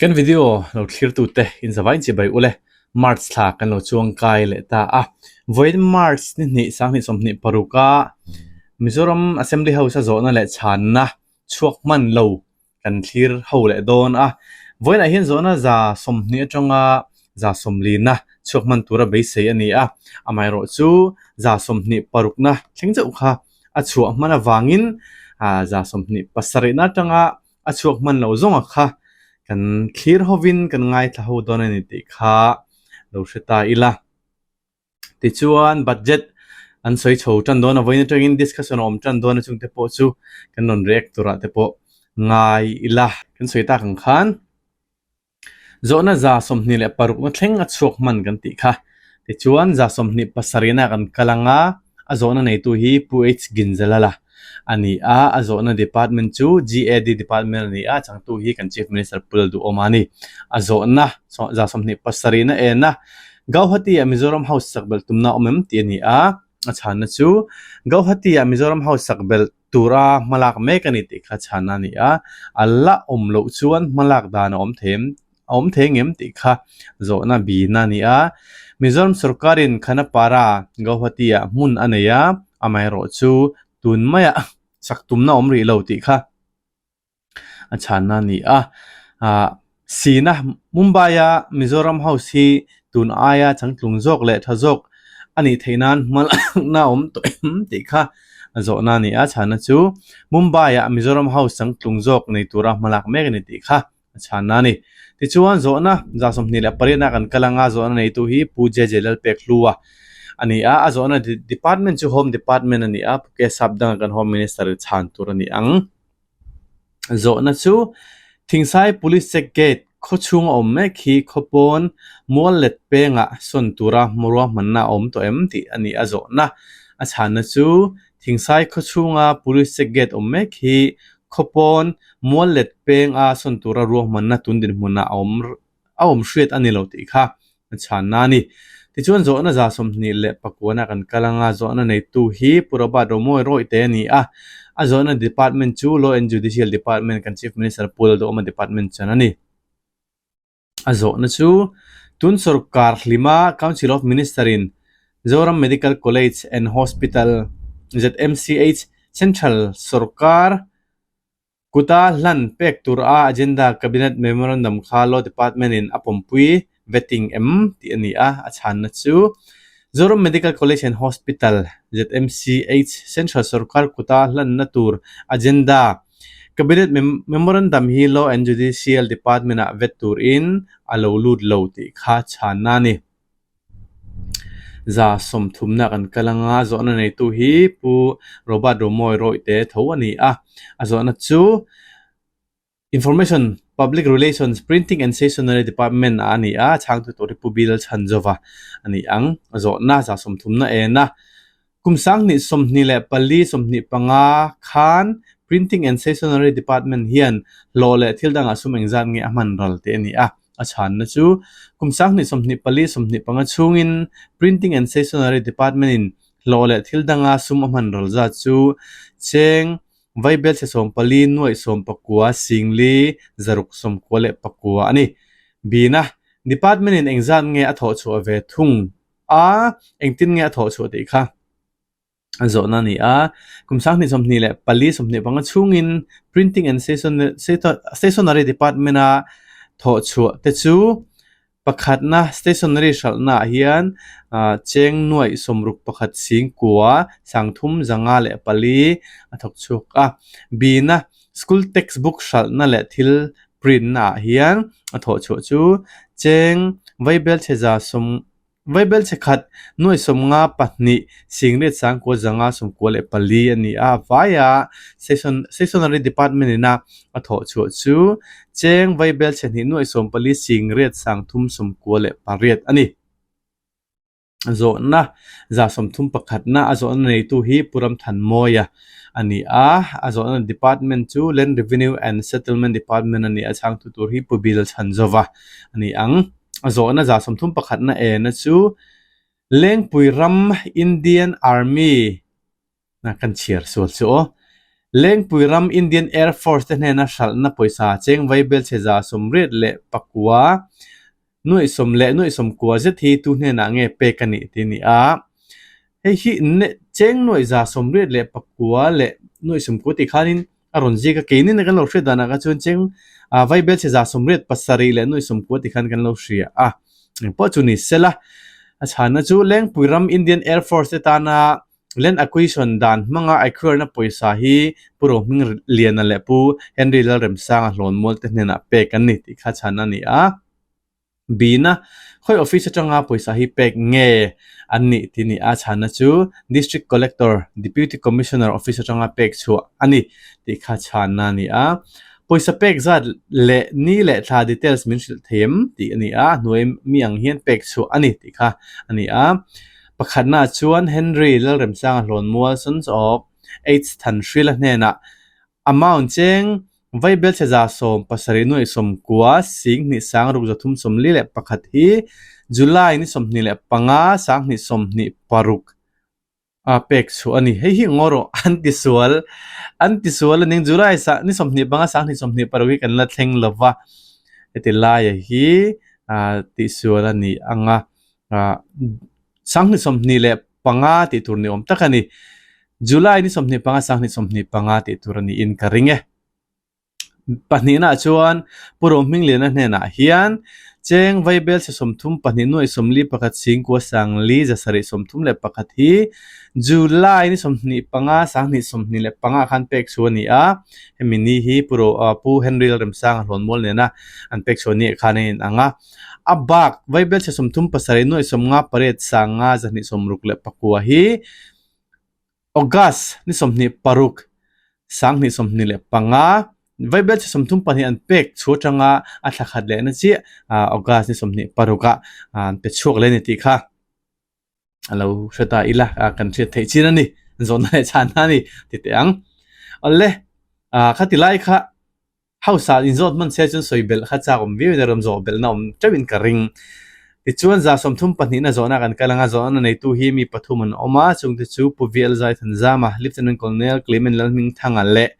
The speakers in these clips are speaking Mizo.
Kan video lo thlirtute inzavain chibai ule March thla kan lo chuang kai leh ta a. Vawiin March ni hnih sanghnih sawmhnih paruka Mizoram Assembly House a zawhna leh chhanna chhuak hman lo kan thlir ho leh dawn a. Vawiinah hian zawhna 120 atanga 140na chhuak hman tura beisei a ni a. Amaherawh chu 26na thleng chauh kha a chhuah hman avangin 27na atanga a chhuak hman lo zawnga kha kan thlir hovin kan ngaithla ho dawn a ni tih kha lo hre ta ila. Tichuan budget an sawi chho tan dawn a, vawiin atangin discussion a awm tan dawn a chungte pawh chu kan rawn react turah te pawh ngai ila. Kan sawi tak ang khan Zawhna 26na thleng a chhuak hman kan tih kha. Tichuan 27na kan kal ang a, a zawhna neitu hi Pu H Ginzalala a ni a, a zawhna department chu GAD department a ni a, changtu hi kan Chief Minister Pu Lalduhawma a ni. A zawhna 27na en a, Gauhati-ah Mizoram House sak belh tumna a awm em tih a ni a, a chhanna chu Gauhati-ah Mizoram House sak belh tura hmalak mek a ni tih kha chhan a ni a, a la awm loh chuan hmalak dan a awm thei em a awm thei ngem tih kha zawhna bina a ni a. Mizoram sorkarin Khanapara, Guwahati-ah hmun a nei a, amaherawh chu tun maiah sak tumna a awm rih lo tih kha a chhanna a ni a. Ahh Sina Mumbai-a Mizoram House hi tun aia changtlung zawk leh tha zawk a nih theih nan hmalakna a awm tawh em tih kha a zawhna a ni a. Chhanna chu Mumbai-ah Mizoram House changtlung zawk nei tura hmalak mek a ni tih kha a chhanna a ni. Tichuan zawhna 28 a kan kal anga zawhna neitu hi Pu JJ Lalpekhlua a ni a. A zawhna department chu Home Department a ni a, Pu K Sapdanga kan Home Minister chhan tur a ni ang. Zawhna chu Thingsai Police Check Gate khaw chhunga awm mek hi khaw pawn mual let pengah sawn tura ruahmanna a awm tawh em tih a ni a zawhna. A chhanna chu Thingsai khaw chhunga Police Check Gate awm mek hi khaw pawn mual let penga sawn tura ruahmanna tun dinhmunah a awm a awm hriat a ni lo tih kha a chhanna a ni. Tichuan zawhna 29 a kan kal anga zawhna neitu hi Pu Robert Romawi Rawihte a ni a, a zawhna department chu Law and Judicial Department kan Chief Minister Pu Lalduhawma department chuan a ni. A zawhna chu tun sawrkar hlima Council of Minister in Zoram Medical College and Hospital, ZMCH, Central sawrkar Kuta hlan pek tur a agenda Cabinet Memorandum kha Law Department in a pawmpui vetting em tih a ni a, a chhanna chu Zoram Medical College and Hospital, ZMCH, Central Sorkar kuta hlanna tur agenda Cabinet Memorandum hi Law and Judicial Department ah vet turin a lo lut lo tih kha chhanna a ni. 30na kan kal anga zawhna neitu hi Pu Robert Romawi Rawihte tho a ni a, a zawhna chu Information Public Relations Printing and Stationery Department ah a ni a, chhangtu tur hi Pu Bill Chhanzova a ni ang. A zawhna 30na en a, kum 2024 25 khan Printing and Stationery Department hian hlawh leh thil dangah sum engzat nge a hman ral tih a ni a. A chhanna chu kum 2024 25 chhungin Printing and Stationery Department-in hlawh leh thil danga sum a hman ral zat chu cheng vaibelchhe 14 nuaih 19 singli 694 a ni. Bina, Department-in engzat nge a thawh chhuah ve thung a, engtin nge a thawh chhuah tih kha? A zawhna a ni a, kum 2024 25 chhungin Printing and Stationery Department-a thawh chhuah te chu pakhatna stationery hralhna ah hian cheng nuaih 61 singkua 354 a thawk chhuak a, bina school textbook hralhna leh thil print na ah hian a thawh chhuah chu cheng vaibelchhe za sawm. Vaibelchhe khat nuaih 52 singriat sangkua 594 a ni a, a vaia Stationery Department ina a thawh chhuah chu cheng vaibelchhe hnih nuaih 14 singriat 398 a ni. Zawhna 31na a zawhna neitu hi Pu Ramthanmawia a ni a, a zawhna department chu Land Revenue and Settlement Department a ni a, chhangtu tur hi Pu Bill Chhanzova a ni ang. A zawhna 31na ena chu Lengpui ram Indian Army na kan chhiar sual chu aw. Lengpui ram Indian Air Force te hnena hralhna pawisa cheng vaibelchhe 96 nuaih 10 nuaih 90 zet hi tu hnenah nge pek a nih tih a ni a. Hei hi cheng nuaih 89 leh nuaih 90 tih khanin a rawn zik a, keini na kan lo hriat danah kha chuan cheng vaibelchhe 87 leh nuaih 90 tih khan kan lo hria a. Engpawh chu ni sela, a chhanna chu Lengpui ram Indian Air Force te tana Land Acquisition dan hmanga acquire-na pawisa hi Pu Rohming Liana leh Pu Henry Lalremsanga hlawnmual te hnenah pek an ni tih kha chhan a ni a. Bina, khawi office atanga pawisa hi pek nge an nih tih ni a chhanna chu District Collector, Deputy Commissioner office atanga pek chhuah a ni tih kha chhanna a ni a. Pawisa pek zat leh ni leh thla details min hrilh thei em tih a ni a, a hnuai mi ang hian pek chhuah a ni tih kha a ni a. Pakhatnaah chuan Henry Lalremsanga Hlawnmual Sons of H Thanhrila hnenah amount cheng vaibelchhe 70 nuaih 90 sing hnih sang ruk 300 41 hi July ni 25 sang hnih 26 a pek chhuah a ni. Hei hi ngaw rawh an ti sual an ti sual a ning July ni 25 sang hnih 26 hi kan la thleng lo va heti laia hi tihsual a ni ang a. Sanghnih 25 tih tur ni awm tak a ni. July ni 25 sanghnih 25 tih tur a niin ka ring e. Pahnihnaah chuan Pu Rohmingliana hnenah hian cheng vaibel chhe 34 nuaih 41 singkua sangli 7 31 hi July ni 25 sanghnih 25 khan pek chu a ni a. Hemi ni hi Pu Ro Pu Henry Lalremsanga Hlawnmual nena an pek chhuah ni ah khan a inang a. A bak vaibelchhe 37 nuaih 58 sanga 269 hi August ni 26 sanghnih 25 vaibelchhe 32 an pek chhu atanga a thla khat lehna chiah August ni 26 ah an pe chhuak leh a ni tih kha a lo hre ta ila kan hriat theih chin a ni zawhna leh chhanna a ni ti teh ang. Awle khati lai kha House ah inzawt hman se chuan sawi belh kha chak awm viau in a rawn zawh belhna awm teuh in ka ring. Tichuan 32na zawhna kan kal anga zawhna neitu hi mi pathum an awm a, chungte chu Pu VL Zaithanzama, Lieutenant Colonel Clement Lalhmingthanga leh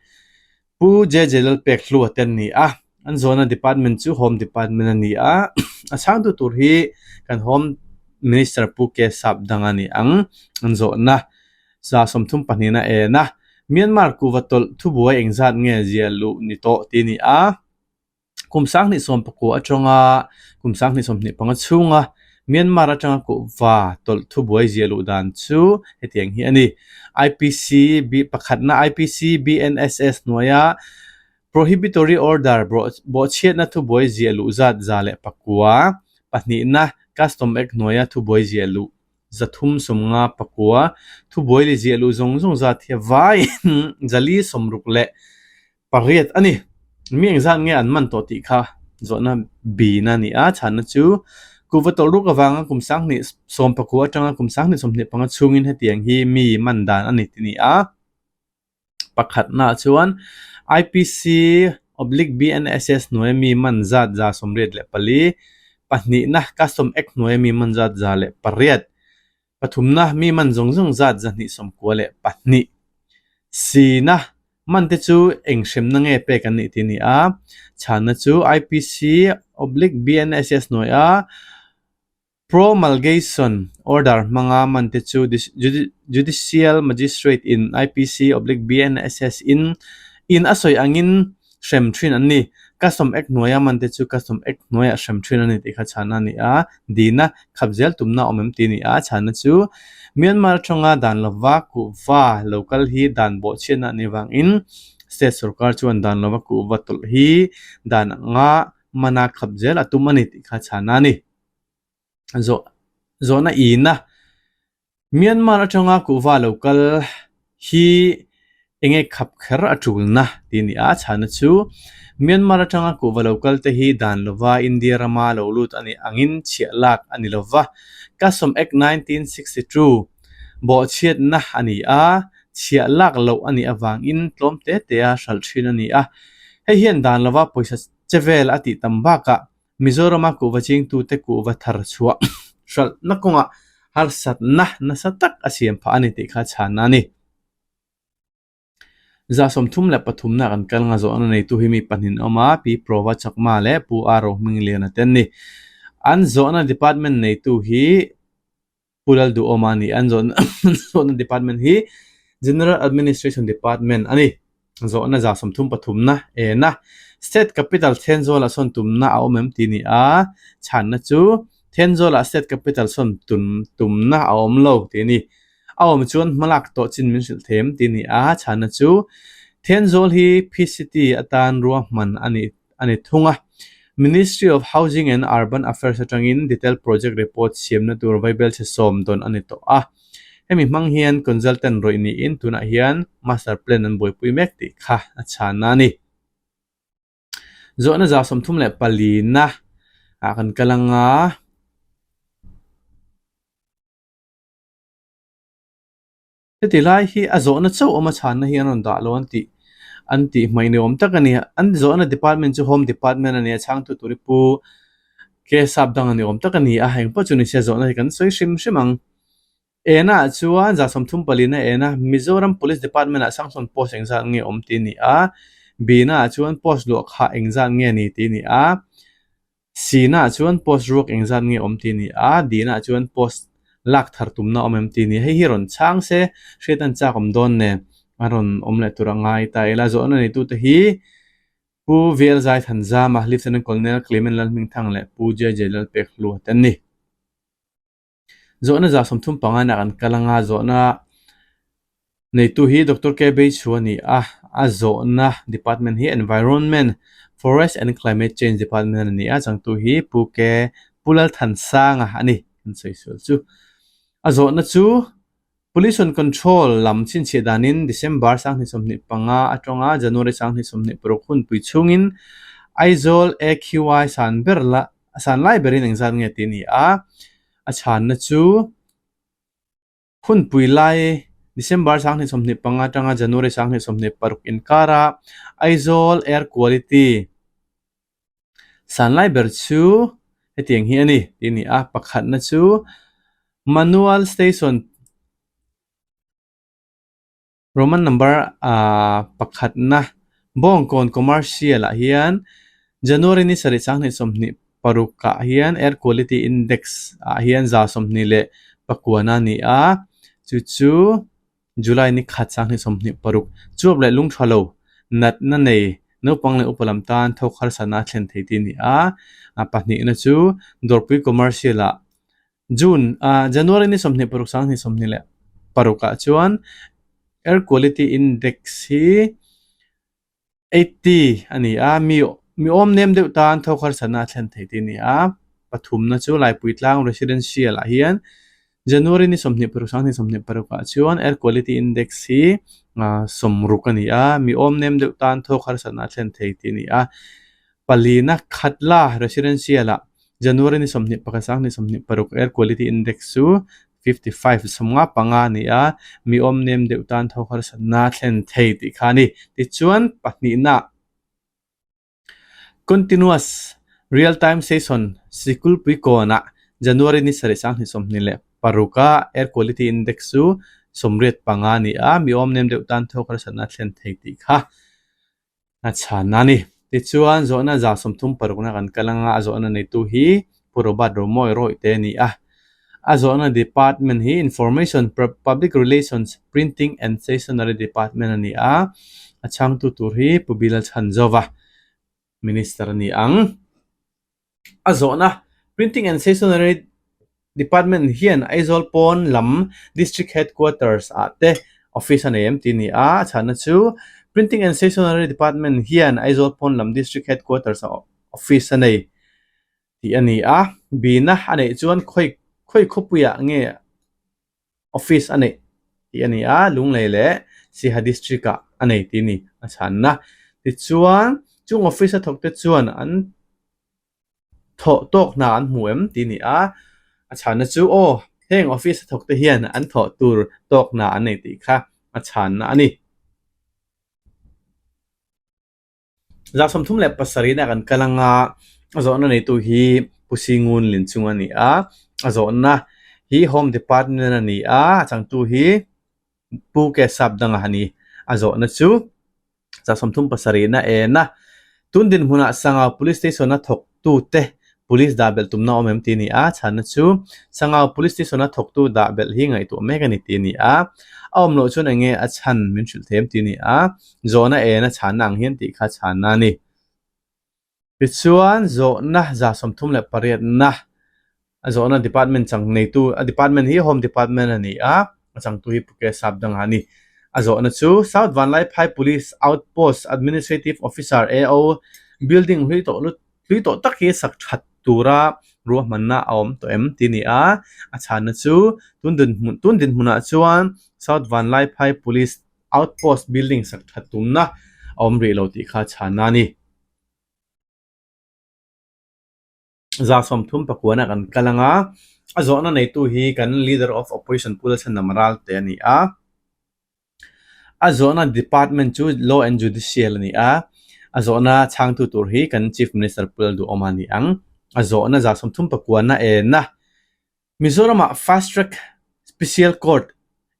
Pu JJ Lalpekhlua te an ni a. An zawhna department chu Home Department a ni a, a chhangtu tur hi kan Home Minister Pu K Sapdanga a ni ang. An zawhna 32na en a, Myanmar kuhva tawlh thubuai engzat nge zia luh ni tawh tih a ni a. Kum 2019 atanga kum 2025 chhunga Myanmar atanga kuhva tawlh thubuai zia luh dan chu hetiang hi a ni. IPC pakhatna IPC BNSS hnuaia Prohibitory Order bawhchhiatna thubuai zia luh zat 109, pahnihna Custom Act hnuaia thubuai zia luh 359, thubuai leh ziah luh zawng zawng zat hi a vaiin 468 a ni. Mi engzat nge an man tawh tih kha zawhna bina a ni a, chhanna chu kuhva tawlh ruk avanga kum 2019 atanga kum 2025 chhungin hetiang hi mi man dan a ni ti ni a. Pakhatnaah chuan IPC oblique BNSS hnuaia mi man zat 84, pahnihna Custom Act hnuaia mi man zat 108, pathumna mi man zawng zawng zat 292. Sina man te chu eng hremna nge pek an nih tih a ni a, chhanna chu IPC oblique BNSS hnuaia Promulgation Order hmanga man te chu Judicial Magistrate in IPC oblique BNSS in in a sawi angin hrem thin an ni. Custom Act hnuaia man te chu Custom Act hnuaiah hrem thin a ni tih kha chhanna a ni a, dina khap zel tumna awm em tih a ni a, chhanna chu Myanmar atanga dan lova kuhva lo kal hi dan bawhchhiatna a nih vangin State sorkar chuan dan lova kuhva tawlh hi dan anga mana khap zel a tum a ni tih kha chhanna a ni. Zawh zawhna ina Myanmar atanga kuhva lo kal hi enge khap kher a tulna tih a ni a, chhanna chu Myanmar atanga kuhva lo kal te hi dan lova India rama lo lut a nih angin chhiah lak a ni lova, Custom Act 1962 bawhchhiatna a ni a, chhiah lak loh a nih avangin tlawm te te a hralh thin a ni a, hei hian dan lova pawisa che vel a tih tam bakah Mizorama kuhva chingtute kuhva thar chhuah hralhna kawngah harsatna nasa tak a siam phah a ni tih kha chhanna a ni. 133 na kan kal nga zawhna neitu hi mi pahnih an awm a, Pi Prova Chakma leh Pu A Rohmingliana te an ni. An zawhna department neitu hi Pu Lalduhawma a ni. An zawhna department hi General Administration Department a ni. Zawhna 33 na ena State Capital Thenzawl-ah sawn tumna a awm em tih a ni a, chhanna chu Thenzawl-ah State Capital sawn tumna a awm lo tih a ni. A awm chuan hmalak tawh chin min hrilh thei em tih a ni a, chhanna chu Thenzawl hi P-City atan ruahman a ni a ni thung a. Ministry of Housing and Urban Affairs atangin detail project report siamna tur vaibelchhe sawm dawn a ni tawh a. Hemi hmang hian consultant rawih niin tunah hian master plan an buaipui mek tih kha a chhanna a ni. Zawhna 34 na ah kan kal anga. Heti lai hi a zawhna chauh awm a chhanna hi an rawn dah lo an tih an tih hmaih ni awm tak a ni. An zawhna department chu home department a ni a, chhangtu tur hi pu Kesap dang a ni awm tak a ni a, engpawh chu ni se zawhna hi kan sawi hrim hrim ang. Enah chuan 34 na en a, Mizoram Police Department ah Sangsawn post engzat nge awm tih a ni a, Bina ah chuan post luah khah engzat nge ni tih a ni a. Sinah chuan post ruak engzat nge awm tih a ni a, Dinah chuan post lak thar tumna awm em tih a ni. Hei hi rawn chhang se, hriat an chak awm dawn nen a rawn awm leh tur a ngai ta ila. Zawhna neitute hi Pu VL Zaithanzama, Lieutenant Colonel Clement Lalhmingthang leh Pu JJ Lalpekhlua te an ni. Zawhna 35 nak an kal anga zawhna neitu hi Doctor K Beichu a ni a, a zawhna department hi Environment, Forest and Climate Change Department a ni a, changtu hi Pu K Pu Lalthansanga a ni kan sawi sual chu. A zawhna chu Pollution Control lam chhinchhiah danin December 2025 atanga January 2026 hunpui chhungin Aizawl AQI san ber la A san lai berin engzat nge tih a ni a, a chhanna chu hunpui lai December 2025 atanga January 2026 inkara Aizawl air quality san lai ber chu hetiang hi a ni tih a ni a, pakhatna chu Manual Station Roman number pakhatna Bawngkawn Commercial ah hian January ni sarih 2026 ah hian Air Quality Index ah hian 29 a ni a, chu chu July ni khat 2026 chuap leh lung tha lo natna nei naupang leh upa lam tan thawk harsatna a thlen thei tih a ni a, pahnihna chu Dawrpui Commercial ah June ah January ni 26 2026 ah chuan Air Quality Index hi 80 a ni a, mi mi awm nem deuh tan thawk harsatna a thlen thei tih a ni a. Pathumna chu Laipui Tlang Residential ah hian January ni 26 2026 ah chuan Air Quality Index hi 60 a ni a, mi awm nem deuh tan thawk harsatna a thlen thei tih a ni a. Palina Khatla Residential ah January ni 21 2026 Air Quality Index chu 55 55 a ni a, mi awm nem deuh tan thawk harsatna thlen thei tih kha a ni. Tichuan pahnihna Continuous Real Time Session Sikulpui kawnah January ni 7 2026 a Air Quality Index chu 85 a ni a, mi awm nem deuh tan thawk harsatna thlen thei tih kha a chhan a ni. Tichuan, zawhna 36 na kan kal anga a zawhna neitu hi Pu Robert Romawi Rawih te a ni a. A zawhna department hi Information, Public Relations, Printing and Stationery Department a ni a. A chhangtu tur hi Pu Bilal Chhanzova, Minister a ni ang. A zawhna Printing and Stationery Department hian Aizawl pawn lam District Headquarters ah te office a nei em tih a ni a, a chhanna chu Printing and Stationery Department hian Aizawl pawn lam District Headquarters ah office a nei tih a ni a, bina a neih chuan khawi khawi khawpuiah nge office a neih tih a ni a, Lunglei leh Siaha District ah a nei tih a ni a chhanna. Tichuan chung office a thawk te chuan an thawh tawk hna an hmu em tih a ni a, a chhanna chu aw heng office a thawk te hian an thawh tur tawk hna an nei tih kha a chhanna a ni. 37 na kan kal anga a zawhna neitu hi Pu Singun Linchung a ni a, a zawhna hi Home Department a ni a, a changtu hi Pu Kesap Danga a ni. A zawhna chu. 37 na ena tun dinhmunah Sangau Police Station-a thawktute Police dah belh tumna awm em tih a ni a, chhanna chu Sangau Police Station-a thawktu dah belh hi ngaihtuah mek a ni tih a ni a, a awm loh chuan eng nge a chhan min hrilh thei em tih a ni a, zawhna ena chhanna ang hian tih kha chhanna a ni. Tichuan, zawhna 38na a zawhna department chang neitu a department hi Home Department a ni a, a changtu hi Pu Kesap dangah a ni. A zawhna chu South Vanlaiphai Police Outpost Administrative Officer, AO, building hlui tawh lut hlui tawh tak hi sak that tura ruahmanna a awm tawh em tih a ni a, a chhanna chu tun dinhmun tun dinhmunah chuan South Vanlaiphai Police Outpost building sak that tumna a awm rih lo tih kha chhanna a ni. 39 ah kan kal ang a, a zawhna neitu hi kan Leader of Opposition Pu Lalchhandam Ralte a ni a, a zawhna department chu Law and Judicial a ni a, a zawhna chhangtu tur hi kan Chief Minister Pu Lalduhawma a ni ang. A zawhna 39 na ena Mizoramah Fast Track Special Court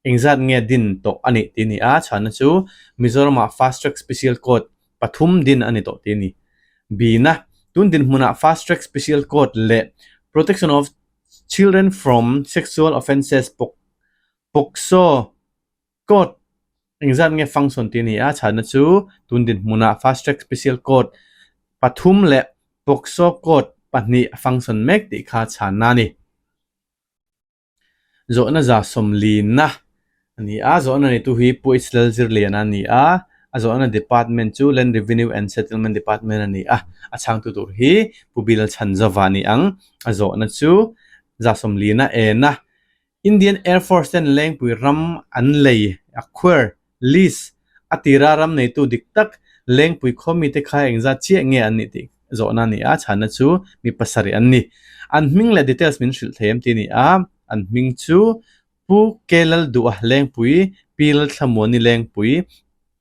engzat nge din tawh a nih tih a ni a, chhanna chu Mizoramah Fast Track Special Court pathum din a ni tawh tih a ni. Bina, tun dinhmunah Fast Track Special Court leh Protection of Children from Sexual Offences, POCSO, Court engzat nge function tih a ni a, chhanna chu tun dinhmunah Fast Track Special Court pathum leh POCSO Court pahnih a function mek tih kha chhanna a ni. Zawhna 40 na a ni a, zawhna neitu hi Pu H Lalzirliana a ni a, a zawhna department chu Land Revenue and Settlement Department a ni a, a chhangtu tur hi Pu Bilal Chhanzova a ni ang. A zawhna chu 40 na ena Indian Air Force ten Lengpui ram an lei, acquire, lease, a tira ram neitu dik tak Lengpui khaw mite kha engzat chiah nge an nih tih zawhna a ni a, chhanna chu mi pasarih an ni. An hming leh details min hrilh thei em tih a ni a, an hming chu Pu K Lalduha Lengpui, Pi Lalthlamuani Lengpui,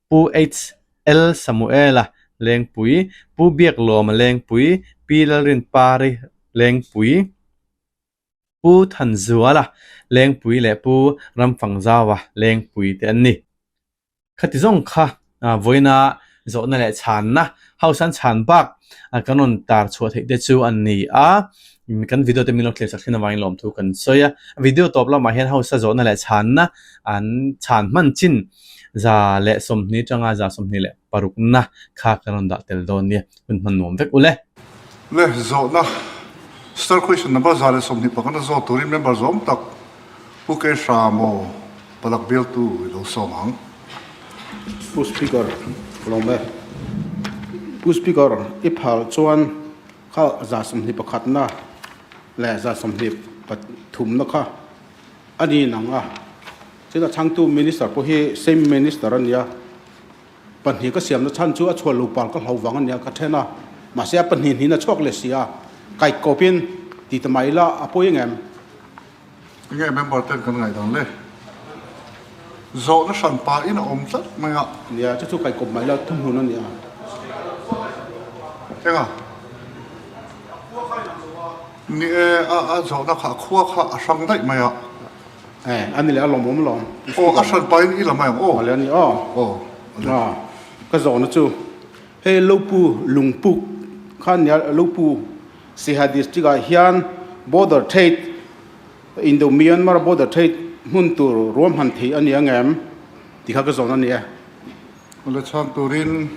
Pu HL Samuela Lengpui, Pu Biaklawma Lengpui, Pi Lalrinpari Lengpui. Pu Thanzuala Lengpui leh Pu Ramfangzaua Lengpui te an ni. Khati zawng kha vawiina zawhna leh chhanna house an chhan bak kan rawn tar chhuah theih te chu an ni a, kan video te min lo thlir sak thin avangin lawmthu kan sawi a. Video tawp lamah hian house a zawhna leh chhanna an chhan hman chin 120 atanga 26 na kha kan rawn dah tel dawn nia, hun hman nuam vek ule. Le zawhna Star question number 121 a zawt turin member zawm tak Pu K Hramaw Palak bialtu i lo sawm ang. Pu Speaker, ka lawm e. Pu Speaker, i phal chuan kha 21 na leh 23 na kha a ni nang a. Chutah chhangtu Minister pawh hi same Minister a nia. Pahnih ka siamna chhan chu a chhuah lo pal ka hlo vang a nia ka then a, mahse a pahnih hnihin a chhuak leh si a, kaih kawpin ti ta mai ila a pawi engem? Enge member ten kan ngaih dan le? Zawhna hran pa in a awm tlat mai a. Nia, chu chu kaih kawp mai ila thuhmun a nia. Enga? Ni e, a zawhna kha a khua kha a hrang daih mai a. Eh, a ni leh a lawmawm lawm. Aw, a hran pahin i la mai ang aw. A le a ni aw. Aw, a le. A, ka zawhna chu hei Lopu Lungpuk kha nia Lopu Siha district ah hian border trade Indo Myanmar border trade hmun tur ruahman thei a ni ang em tih kha ka zawhna a ni e. A le chhang turin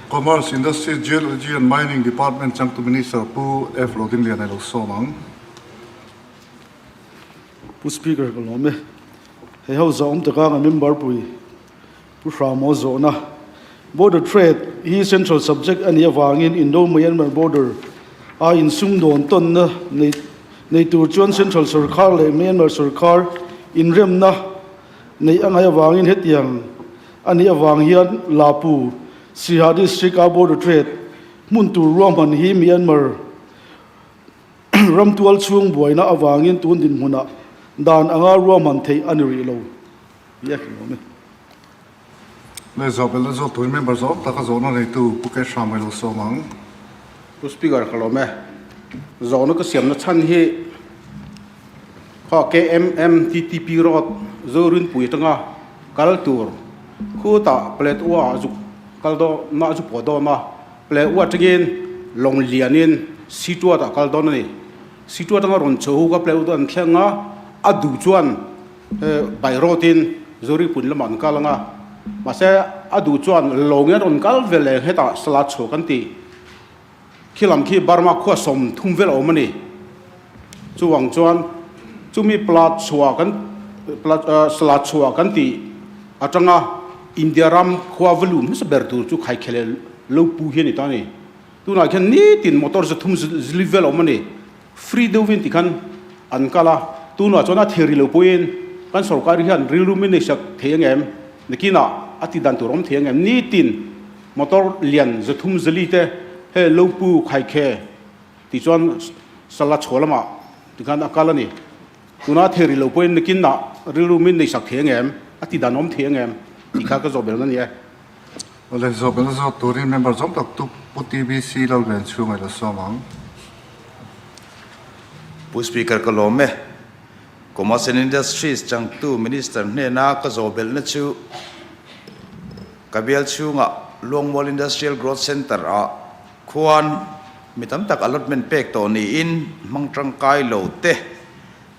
Commerce, Industry, Geology and Mining Department changtu Minister Pu F Rodingliana i lo sawm ang. Pu Speaker ka lawm e. Hei ho zawh awm taka ka member pui Pu Hramo zawhna Border Trade hi central subject a nih avangin Indo-Myanmar border a insumdawn tawnna nei nei tur chuan central sorkar leh Myanmar sorkar inremna neih a ngaih avangin hetiang a nih avang hian Lapu Siha District a border trade hmun tur ruahman hi Myanmar Ramtual chhung buaina avangin tun dinhmunah dan anga ruahman theih a ni rih lo tih a hrilh awm e. Le zawh belh na zawh turin member zawh tak a zawhna neitu Pu K Hram i lo sawm ang. Pu Speaker ka lawm e. Zawhna ka siamna chhan hi khaw KMMTTP Road Zorinpui atanga kal tur. Khutah Paletwa ah zuk kal dawn a, zu pawh dawn a, Paletwa atangin lawng lianin Situat ah kal dawn a ni. Situat anga rawn chho huk a Paletwa an thleng a, a duh chuan by road in Zuripun lamah an kal ang a, mahse a duh chuan lawngin a rawn kal ve leh hetah Salat chhuah kan ti. Khi lam khi Burma khua 30 vel a awm a ni. Chuvang chuan chumi plat chhuah kan plat salat chhuah kan tih atanga India ram khua va luh hmasa ber tur chu Khaikheleh lo pu hi a ni ta a ni. Tunah khian nitin motor 300 zli vel a awm a ni. Free deuhvin tikhan an kal a, tunah chuan a thei lo pawhin kan sorkar hian rilru min neisak thei ang em? Nakinah a ti dan tur awm thei ang em? Nitin motor lian 300 zali te he lo pu khaikhe tih chuan sala chhuah lamah tikhan a kal a ni. Tuna thei rih lo pawhin nakinah rilru min neisak thei ang em? A ti dan awm thei ang em? Tih kha ka zawh belna a ni e. Awle zawh belna zawk turin member zawm tak tu Pu TBC Lalven chhunga ilo sawm ang. Pu Speaker ka lawm e. Commerce and Industries changtu Minister hnena ka zawh belhna chu ka bial chhunga Luangmual Industrial Growth Centre ah khuan mi tam tak allotment pek tawh niin hmang tangkai lo te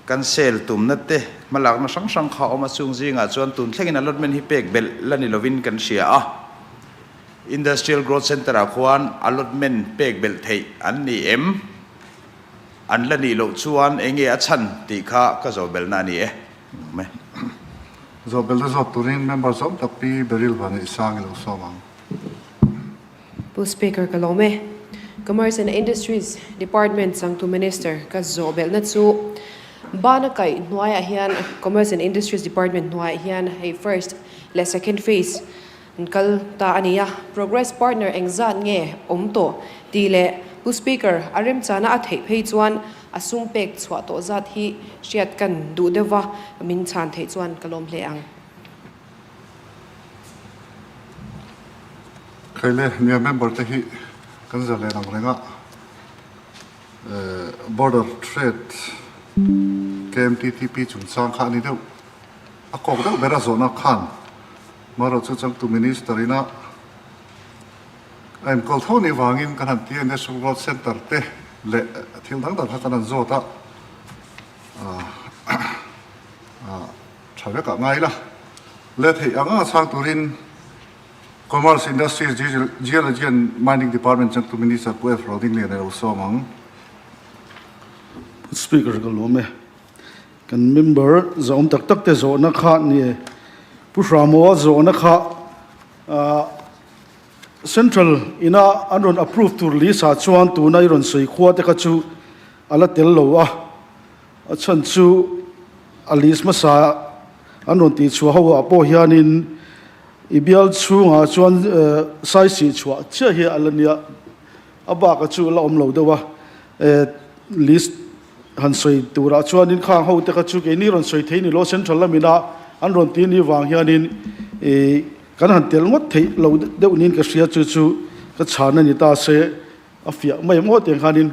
Cancel tumna te hmalakna hrang hrang kha a awm a, chung zingah chuan tun thlengin allotment hi pek belh la ni lovin kan hria a. Industrial Growth Centre ah khuan allotment pek belh theih an ni em? An la nih loh chuan eng nge a chhan tih kha ka zawh belhna a ni e. Awm e. Zawh belhna zawk turin member zawm tak Pi Beryl Vanneihsang i lo sawm ang. Pu Speaker ka lawm e. Commerce and Industries Department changtu Minister ka zawh belhna chu bana kaih hnuaiah hian Commerce and Industries Department hnuaiah hian hei first leh second phase an kal ta a ni a, progress partner engzat nge awm tawh tih leh Pu Speaker a remchana a theih phei chuan a sum pek chhuah tawh zat hi hriat kan duh deuh va min chhan theih chuan ka lawm hle ang. Khaile nia member te hi kan zalen ang reng a, border trade KMTTP chungchang kha a ni deuh, a kawk deuh ber a zawhna khan marawh chu changtu minister ina a enkawl tho nih vangin kan han ti a, National Growth Centre te leh thil dang dang kha kan han zawt a, Tha vekah ngai la. Le theih ang anga chhang turin Commerce, Industries, Geology and Mining Department changtu Minister Pu F. Rodinglian a lo sawm ang. Pu Speaker ka lawm e. Kan member zawm tak tak te zawhna kha ni e. Pu Hramoa zawhna kha Central ina an rawn approve tur list ah chuan tuna i rawn sawi khua te kha chu a la tel lo a. A chhan chu a list hmasa an rawn tih chhuah ho ah pawh hianin i bial chhungah chuan saisih chhuah chiah hi a la nia, a baka chu a la awm lo deuh a, list han sawi turah chuanin khang ho te kha chu keini rawn sawi thei ni lo central lamina an rawn tih ni vang hianin kan han tel ngawt theih lo deuh niin ka hria chu chu ka chhan a ni ta se. A fiah mai maw tiang khanin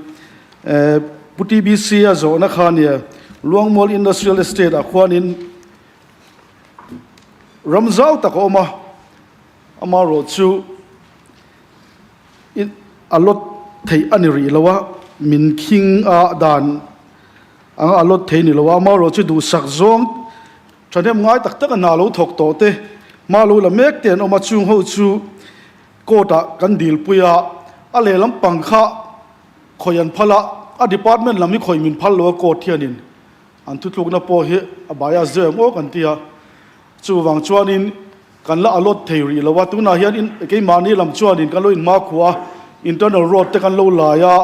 Pu TBC a zawhna kha nia Luangmual Industrial Estate ah khuanin ram zau tak a awm a, amaherawh chu a lot theih a ni rih lo a, min khing a dan anga a lot thei ni lo a, amaherawh chu duhsak zawng thahnem ngai tak tak a hna lo thawk tawh te hma lo la mek te an awm a, chung ho chu Court ah kan dilpui a, a lehlam pang kha khawi an phal a, a department lam hi khawi min phal lo a court hianin an thutlukna pawh hi a bias deuh em aw kan ti a, chuvang chuanin kan la allot thei rih lo a, tunah hian in keimahni lam chuanin kan lo inhmakhua a, internal road te kan lo lai a,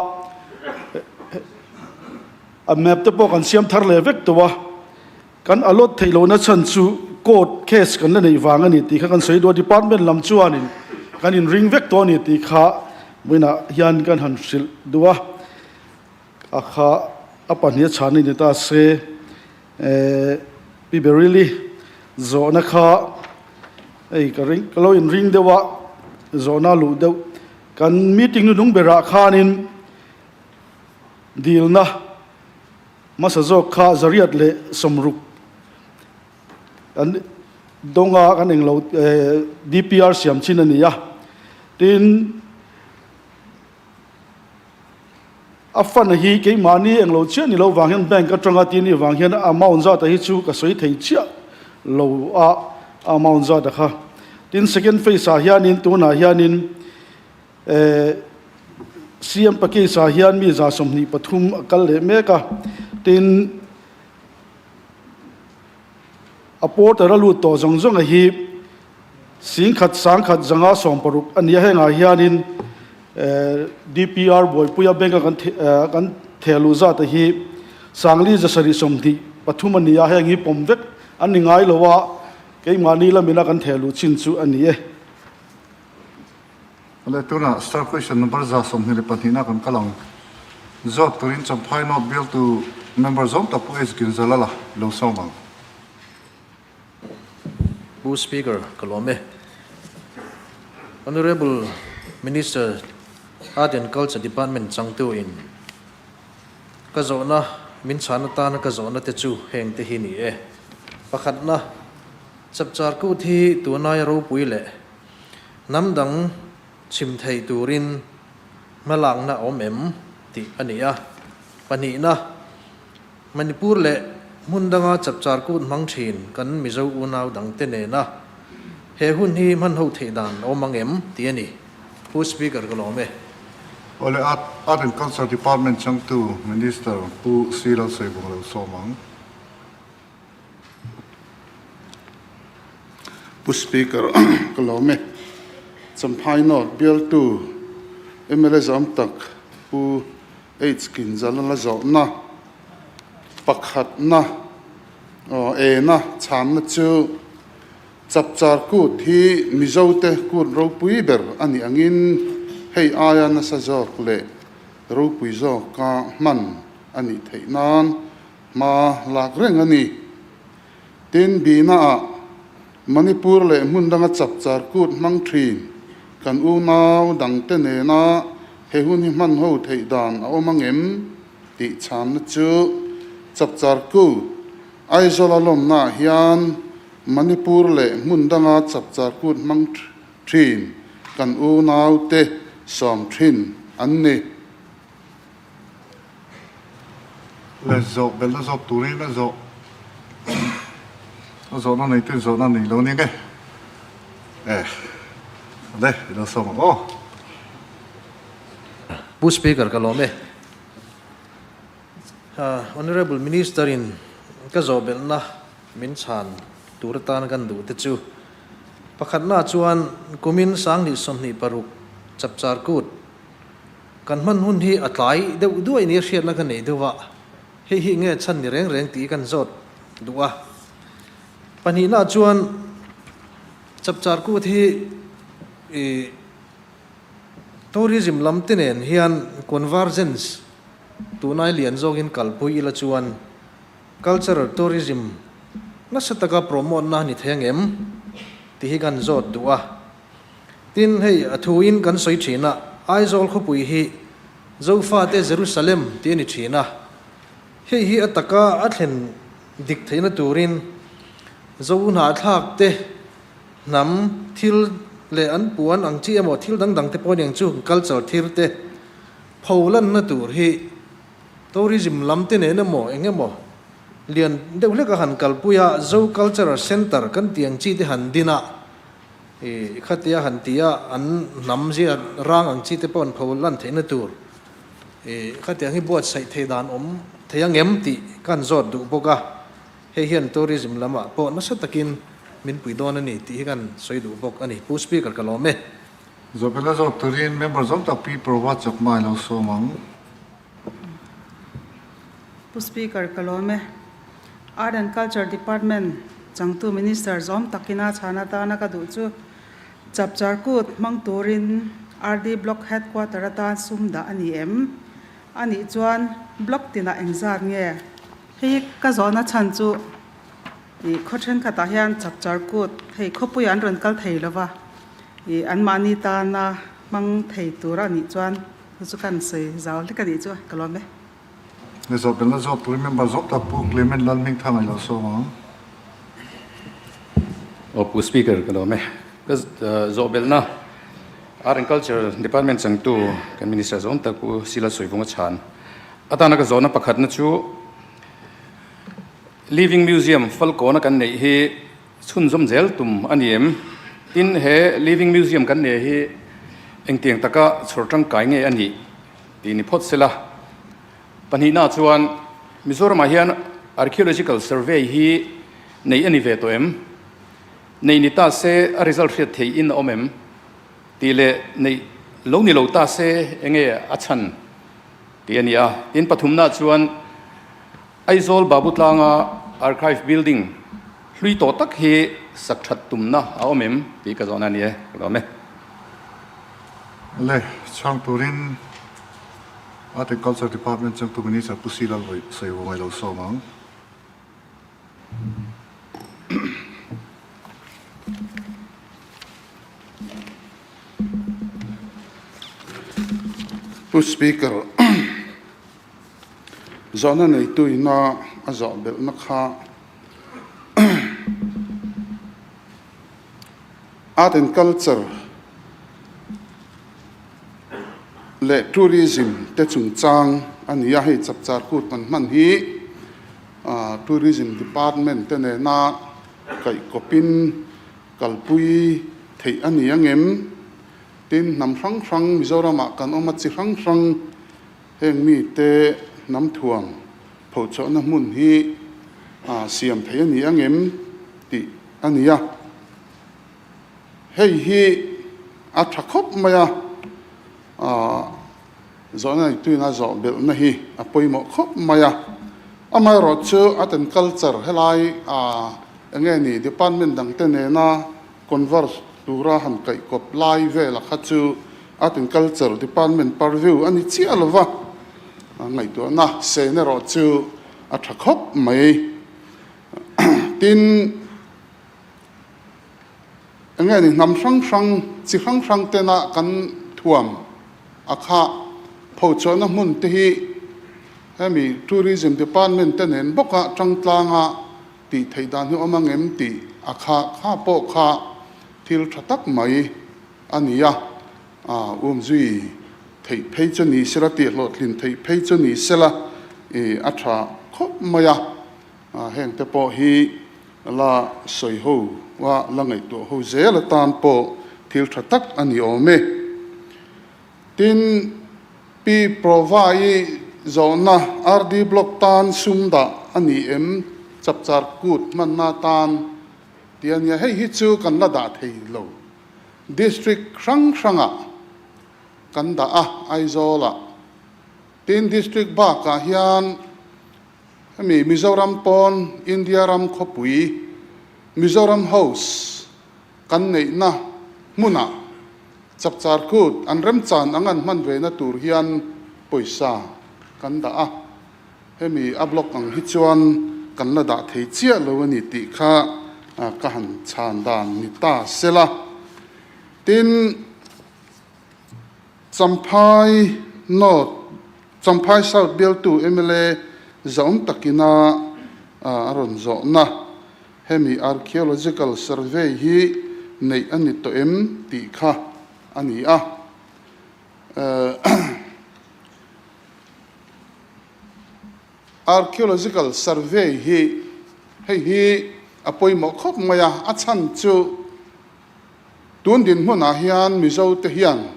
a map te pawh kan siam thar leh vek tawh a. Kan allot theih lohna chhan chu court case kan la neih vang a ni tih kha kan sawi duh a, department lam chuanin kan inring vek tawh a ni tih kha vawiinah hian kan han hrilh duh a, a kha a pahnih a chhan a ni ta se eh Pi Beryl-i zawhna kha hei ka ring ka lo inring deuh a, zawhna luh deuh kan meeting hnuhnung berah khanin dilna. Hmasa zawk kha 860 an dawnga kan englo DPR siam chin a ni a. Tin, a fund hi keimahni englo chiah ni lo vang hian bank atanga tih anih vang hian a amount zat a hi chu ka sawi thei chiah lo a, a amount zat a kha. Tin, second phase ah hianin tunah hianin eh CM package ah hian mi 23 a kal leh mek a, tin, A porter a lut tawh zawng zawng a hi 10,000 1,560 a ni a, hengah hianin DPR buaipuia bank a kan theh luh zat a hi 4,723 a ni a, heng hi pawm vek an ni ngai lo a, keimahni lamina kan theh luh chin chu a ni e. Awle tunah star question number 22 na kan kal ang. Zawt turin Champhai North bialtu member zawng tak Pu H Ginzalala lo sawm ang. Pu Speaker, ka lawm e. Honourable Minister, Art and Culture Department changtu in ka zawhna min chhan atana ka zawhna te chu heng te hi ni e. Pakhatna, Chapchar Kut hi tunai ropui leh Hnam dang chhim thei turin hmalakna a awm em tih a ni a. Pahnihna, Manipur leh hmun danga chapchar kut hmang thin kan Mizo unau dangte nena he hun hi hman ho theih dan a awm ang em tih a ni. Pu Speaker ka lawm e. Awle Art and Culture Department changtu Minister Pu C Lalsawibuang lo sawm ang. Pu Speaker ka lawm e. Champhai North bialtu mla zam tak Pu H Kinzala la zawhna pakhatna aw ena chhanna chu Chapchar Kut hi Mizote kut ropui ber a nih angin hei aia nasa zawk leh ropui zawka hman a nih theih nan Hma lak reng a ni. Tin, Bihnaah Manipur leh hmun danga chapchar kut hmang thin kan unau dangte nena he hun hi hman ho theih dan a awm angem tih chhanna chu chapchar kut Aizawla lawmnaah hian Manipur leh hmun danga chapchar kut hmang thin kan unaute sawm thin an ni. Le zawh belhna zawk turin a zawh a zawhna nei ten zawhna nei lo nia nge e le i lo sawm ang aw. Pu Speaker ka lawm e. Honourable Minister in ka zawh belhna min chhan tur atan kan duh te chu pakhatna chuan kumin 2026 Chapchar Kut Kan hman hun hi a tlai deuh duai nia hriatna ka nei deuh a, hei hi nge chhan ni reng reng tih kan zawt duh a. Pahnihna chuan Chapchar Kut hi ih tourism lam te nen hian convergence tunai lian zawkin kalpui ila chuan cultural tourism nasa taka promote na ni thei angem tih hi kan zawt duh a. Tin, hei a thuin kan sawi thin a, Aizawl khawpui hi Zofate Jerusalem tih a ni thin a, hei hi a taka a thlen dik theihna turin Zo hnahthlak te hnam thil leh an puan ang chi emaw thil dang dang te pawh aniang chu culture thil te pho lanna tur hi tourism lam te nen emaw eng emaw lian deuh hlek a han kalpui a, Zo Cultural Centre kan tih ang chi te han din a. I khatia han ti a, an hnam zia rang ang chi te pawh an pho lan theihna tur i khatiang hi buatsaih theih dan awm thei ang em tih ka han zawt duh bawk a, hei hian tourism lamah pawh nasa takin min pui dawn a ni tih hi ka han sawi duh bawk a ni. Pu Speaker ka lawm e. Zawhbelh a zawt turin member zawng tak Pi Prova Chakma i lo sawm ang. Pu Speaker ka lawm e. Art and Culture Department changtu Minister zawm takina chhan atana ka duh chu Chapchar Kut hmang turin RD Block Headquarter atan sum dah a ni em? A nih chuan Block tinah engzat nge? Hei ka zawhna chhan chu ih khaw thenkhatah hian Chapchar Kut hei khawpuiah an rawn kal thei lova ih anmahni tana hmang thei tur a nih chuan Chu chu kan sawi zau hlek a nih chu ka lawm e. Ni zawh belna zawk turin member zawk tak Pu Clement Lalhmingthanga i lo sawm ang. Aw Pu Speaker ka lawm e. Ka zawhbelhna Art and Culture Department changtu kan Minister zawng tak Pu Sila Sawivunga chhan atana ka zawhna pakhatna chu Living Museum Falkawna kan neih hi chhunzawm zel tum a ni em? Tin, he Living Museum kan nei hi engtiang taka chhawr tangkai nge a nih tih ni phawt sela. Pahnihna chuan Mizoramah hian Archaeological Survey hi nei a ni ve tawh em? Nei ni ta se a result hriat theih in a awm em? Tih leh neih lo ni lo ta se enge a chhan tih a ni a. Tin, pathumna chuan Aizawl Babutlanga Archive Building hlui tawh tak hi sak that tumna a awm em tih ka zawhna a ni e, ka lawm e. Le, chhang turin Art and Culture Department changtu Minister Pu Sila Sawivawngai lo sawm ang. Pu Speaker, Zawhna neitu ina a zawh belhna kha Art and Culture leh Tourism te chungchang a ni a, hei chapchar kut kan hman hi Tourism Department te nena kaihkawpin kalpui theih a ni angem? Tin, hnam hrang hrang Mizoramah kan awm a, chi hrang hrang Heng mite hnam thuam phochhuahna hmun hi siam theih a ni angem tih a ni a. Hei hi a tha khawp mai a, zawhna neituin a zawh belhna hi a pawimawh khawp mai a. Amaherawh chu Art and Culture helai eng nge ni department dangte nena Converse tura han kaihkawp lai vela kha chu Art and Culture Department purview a ni chiah lo va, ngaihtuahna sen erawh chu a tha khawp mai. Tin, eng nge ni hnam hrang hrang, chi hrang hrang tena kan thuam a kha phochhuahna hmun te hi hemi Tourism Department te nen bawka tangtlanga Tih theih dan hi awm ang em tih a kha kha pawh kha thil tha tak mai a ni a, umzui theih phei chu ni sela, tih hlawhtlin theih phei chu ni sela i a tha khawp mai a, heng te pawh hi la sawi ho a, la ngaihtuah ho zel atan pawh thil tha tak a ni awm e. Tin, Pi Prova-i zawhna RD Block tan sum dah a ni em? Chapchar kut hmanna tan tih a nia. Hei hi chu kan la dah thei lo. District hrang hrangah kan dah a, Aizawlah. Tin, District bakah hian hemi Mizoram pawn India ram khawpui Mizoram House kan neihna hmunah Chapchar kut an remchan ang an hman vena tur hian pawisa kan dah a, hemi a block ang hi chuan kan la dah thei chiah lo a ni tih kha ka han chhan dan ni ta sela. Tin, Champhai North, Champhai South bialtu mla zahawm takina a rawn zawhna Hemi Archaeological Survey hi neih a ni tawh em tih kha a ni a. Archaeological Survey hi hei hi a pawimawh khawp mai a, a chhan chu tun dinhmunah hian Mizote hian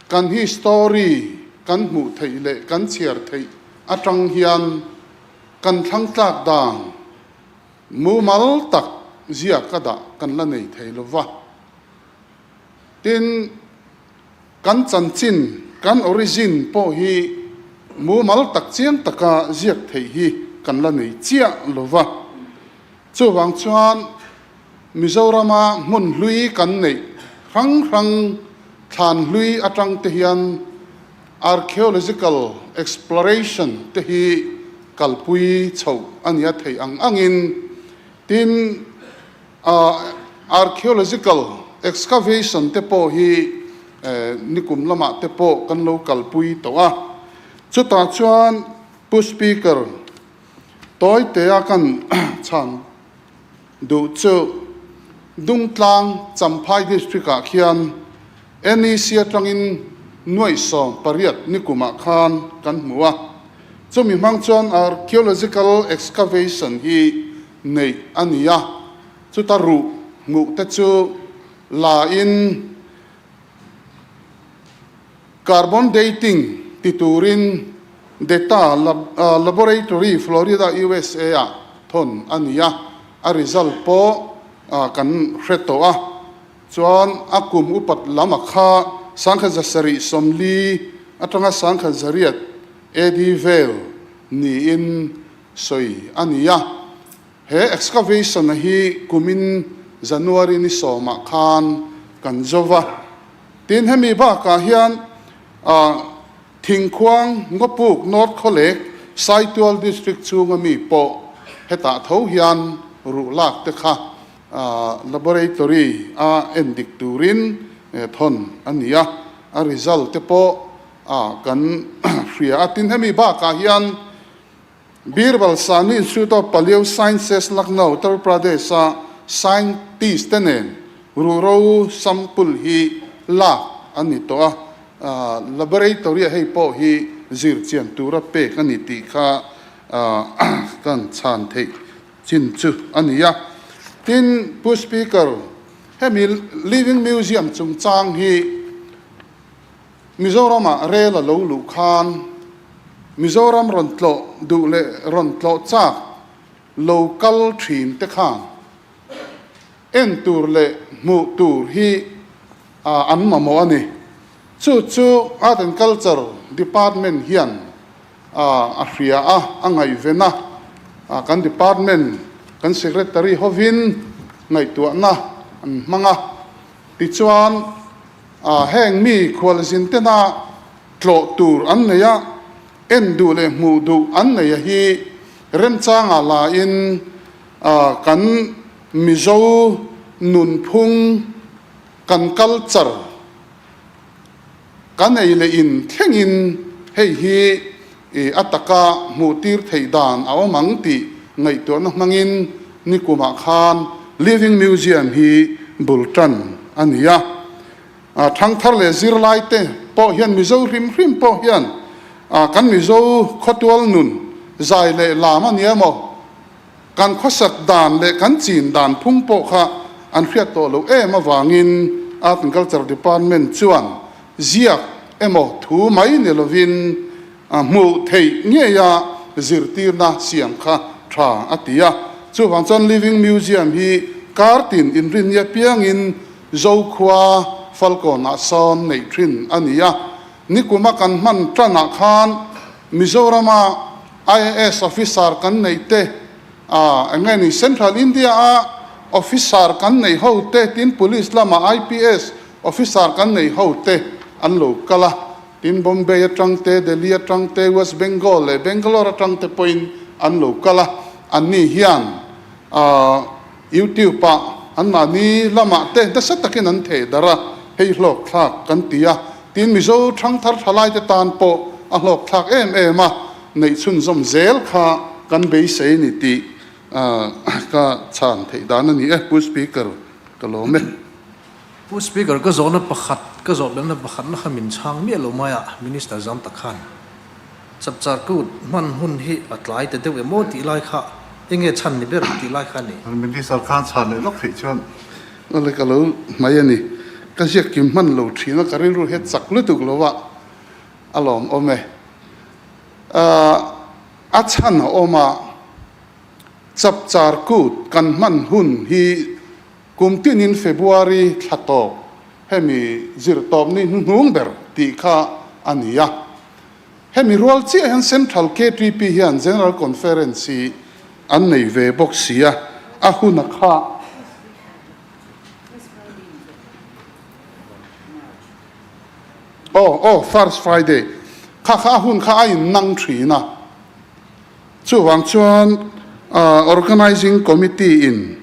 kan history kan hmuh theih leh kan chhiar theih atang hian Kan thlang tlak dan mumal tak ziak a dah kan la nei thei lo va. Tin, kan chanchin, kan origin pawh hi mumal tak chiang taka ziak theih hi kan la nei chiah lo va. Chuvang chuan Mizorama hmun hlui kan neih hrang hrang thlan hlui atang te hian archaeological exploration te hi kalpui chhoh a nia theih ang angin tin archaeological excavation te pawh hi nikum lamah te pawh kan lo kalpui tawh a. Chutah chuan Pu Speaker, Tawitea kan chhan duh chu. Dungtlang, Champhai District-ah khian NEC atangin nuaih 18 nikumah khan kan hmu a. Chumi hmang chuan archaeological excavation hi neih a ni a, chuta ruh hmuh te chu la in Carbon dating ti turin Data Laboratory, Florida, USA ah thawn a ni a, a result pawh kan hre tawh a. Chuan a kum upat lam a kha 1740 atanga 1800 AD vel niin sawi a ni a. He excavation a hi kumin January ni sawmah khan kan zo va. Tin, hemi bakah hian Thingkhuang, Ngawpuk, North Khawlek, Saitual District chhunga mi pawh hetah tho hian ruh lak te kha laboratory a endik turin thawn a ni a, a result te pawh kan hria a. Tin, hemi bakah hian Birbal Sahni Institute of Paleo Sciences, Lucknow, Uttar Pradesh-a scientist te nen ruhro sample hi lak a ni tawh a, laboratory-ah hei pawh hi zir chian tura pek a ni tih kha kan chhan theih chin chu a ni a. Tin, Pu Speaker, hemi Living Museum chungchang hi Mizoramah rel a lo luh khan Mizoram rawn tlawh duh leh rawn tlawh chak lo kal thin te khan en tur leh hmuh tur hi an mamawh a ni. Chu chu Art and Culture Department hian a hria a, a ngaihven a, kan department kan secretary hovin ngaihtuahna an hmang a. Tichuan, heng mi khualzin tena tlawh tur an nei a, en duh leh hmuh duh an nei a hi remchangah lain kan Mizo nunphung, kan culture, kan ei leh in thlengin hei hi a taka hmuh tir theih dan a awm ang tih ngaihtuahna hmangin nikumah khan Living Museum hi bul tan a ni a. Thangthar leh zirlaite pawh hian Mizo hrim hrim pawh hian kan Mizo khawtual nun zai leh lam a ni emaw, Kan khawsak dan leh kan chin dan phung pawh kha an hriat tawh loh em avangin Art and Culture Department chuan ziak emaw thu mai ni lovin hmuh theih ngeia zirtirna siam kha tha a ti a. Chuvang chuan Living Museum hi kar tin inrinni apiangin Zokhua Falkawnah sawn neih thin a ni a. Nikuma kan hman tanah khan Mizorama IAS officer kan neih te, eng nge ni Central India a officer kan neih ho te, tin Police lama IPS officer kan neih ho te an lo kal a, tin Bombay atang te, Delhi atang te, West Bengal leh Bangalore atang te pawhin an lo kal a, anni hian YouTube ah anmahni lamah te nasa takin an theh darh a, hei hlawk thlak kan ti a, tin Mizo thangthar thalaite tan pawh a hlawk thlak em em a, neih chhunzawm zel kha kan beisei ni tih ka chhan theih dan a ni e, Pu Speaker ka lawm e. Pu Speaker ka zawhna pakhat, ka zawh belna pakhat na kha min chhang miah lo mai a, Minister zam tak khan. Chapchar kut hman hun hi a tlai ta deuh emaw tih lai kha enge chhan ni ber tih lai kha a ni. Minister khan chhan leh lawk theih chuan Awle ka lo hmai a ni. Ka ziak kim hman lo thin a, ka rilru hi a chak lutuk lo a, a lawmawm e. A chhan a awm a, Chapchar kut kan hman hun hi kum tinin February thla tawp hemi zirtawpni hnuhnung ber tih kha a ni a. Hemi rual chiah hian Central KTP hian General Conference hi an nei ve bawk si a, a hun a kha. Aw, aw, First Friday kha kha a hun kha a innang thin a. Chuvang chuan Organising Committee in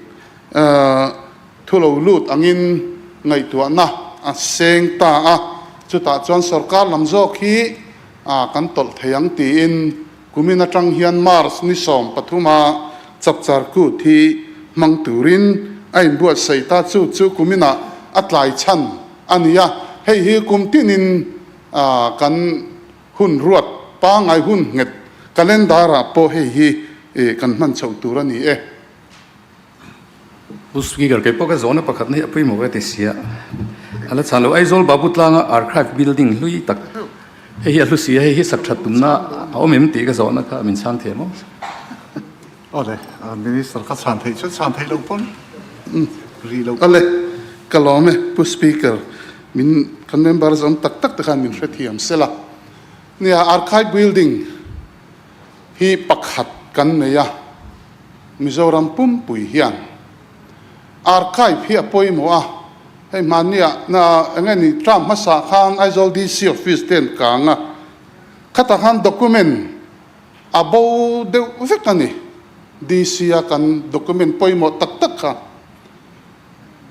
Thu lo lut angin ngaihtuahna a seng ta a, chutah chuan sorkar lam zawk hi kan tawlh thei ang tiin kumin atang hian March ni 13 a Chapchar Kut hi hmang turin a inbuatsaih ta, chu chu kuminah a tlai chhan a ni a, hei hi kum tinin kan hun ruat pangngai hun nghet calendar ah pawh hei hi kan hman chhoh tur a ni e. Pu Speaker, kei pawh ka zawhna pakhat na hi a pawimawh ka ti sia. A la chhan lo, Aizawl Babu tlanga Archive Building hlui tak hei hi a hlu si a, hei hi sak that tumna a awm em tih ka zawhna kha min chhang thiam awm. Awle, Minister kha chhan theih chuan chhan theih loh pawn ri loh. Awle, ka lawm e Pu Speaker, min kan member zawm tak tak te khan min hrethiam sela. Nia, Archive Building hi pakhat kan nei a, Mizoram pumpui hian Archive hi a pawimawh a, hei hmanniah na eng nge ni term hmasa khan Aizawl DC office te an kang a, khatah khan document a bo deuh vek a ni, DC a kan document pawimawh tak tak kha.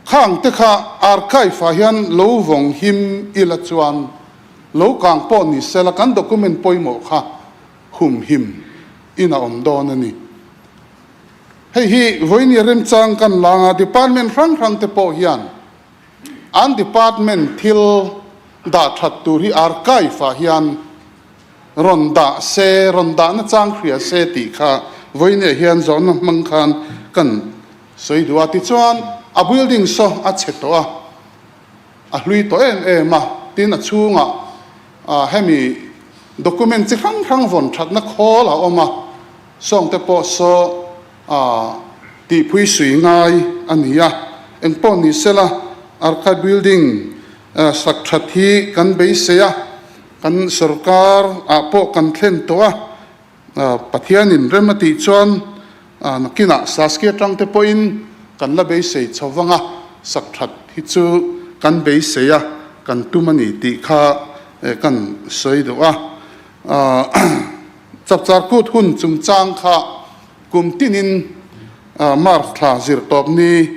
Khang te kha archive ah hian lo vawng him ila chuan lo kang pawh ni sela kan document pawimawh kha humhim in a awm dawn a ni. Hei hi vawiin remchang kan lang a, department hrang hrang te pawh hian an department thil dah that tur hi archive ah hian rawn dah se, rawn dah nachang hria se tih kha vawiin hian zawhna hmang khan kan sawi duh a. Tichuan a building saw a chhe tawh a, a hlui tawh em em a, tin a chhungah hemi document chi hrang hrang vawn thatna khawl a awm a, sawng te pawh saw tihphui sui ngai a ni a, engpawh ni sela Archive Building sak that hi kan beisei a, kan sorkar ah pawh kan thlen tawh a. Pathianin rem a tih chuan nakinah Saskia tangte pawhin kan la beisei chho vang a, sak that hi chu kan beisei a, kan tum a ni tih kha kan sawi duh a. Chapchar kut hun chungchang kha kum tinin March thla zirtawpni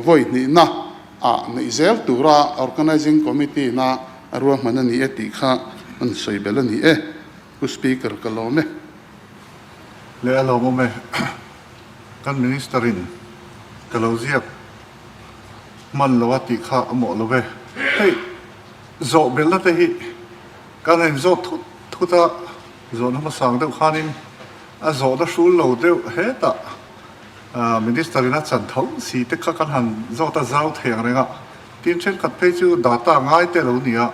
vawi hnihna ah neih zel tura Organising Committee na ruahman a ni e tih kha an sawi belh a ni e. Pu Speaker ka lawm e. Leh a lawmawm e. Kan Minister in ka lo ziak hman lo a tih kha a mawh lo ve. Hei zawh belna te hi kan rawn zawt thut thut a, zawhna hmasang deuh khanin a zawhna hrul lo deuh hetah Minister in a chan tho si te kha kan han zawt a zau thei ang reng a, tin thenkhat phei chu data ngai te lo ni a.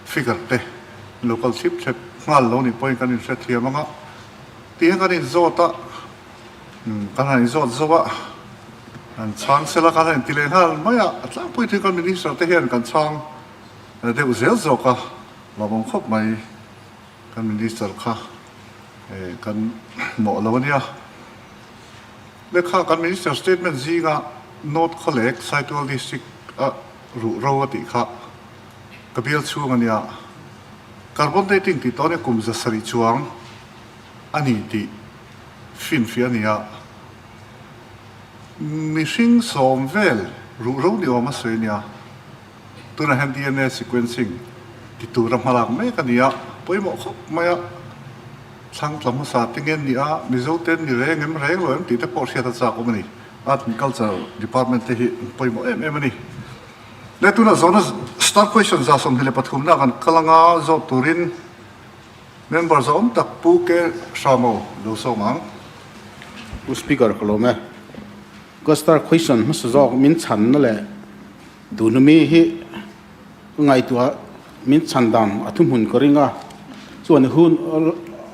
Figure te local thlip thlep nghal lo nih pawhin kan inhrethiam ang a, tih hian kan inzawt a, kan han inzawt zo a, an chhang sela kan han inti leh nghal mai a, a tlangpui thil kan minister te hian kan chhang deuh zel zawk a, lawmawm khawp mai kan minister kha kan mawh lo a nia. Lehkha kan minister statement zinga North Khawlek Saitual District a ruh ro a tih kha. Ka bial chhung a nia. Carbon dating tih tawh nia kum 700 chuang a ni tih finfiah a ni a. Mihring sawm vel ruhro ni awm a sawi a nia. Tunah hian DNA sequencing ti tura hmalak mek a ni a. Pawimawh khawp mai a. Thlang tla hmasa te nge ni a, Mizo te ni reng em reng lo em tih te pawh hriat a chak awm a ni. Art and Culture Department te hi an pawimawh em em a ni. Le tunah zawhna star question 23 na kan kal anga zawt turin member zawm tak Pu K Hramo lo sawm ang. Pu Speaker ka lawm e. Ka star question hmasa zawk min chhanna leh duhnumi hi ka ngaihtuah min chhan dan a thuhmun ka ring a, chuan hun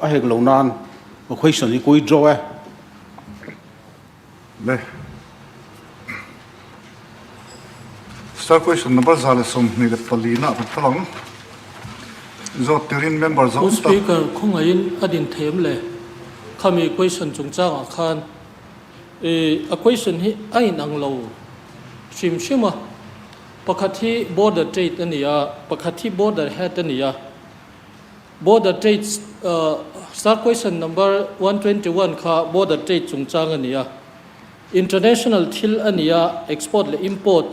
a hek lo nan ka question hi ka withdraw e. Le. Star question number 124 na kan kal ang. Zawt turin member zawng tak. Pu Speaker, khawngaihin a din thei em le? Khami question chungchangah khan i a question hi a inang lo hrim hrim a. Pakhat hi border trade a ni a, pakhat hi border head a ni a. Border trade star question number 121 kha border trade chungchang a ni a. International thil a ni a, export leh import,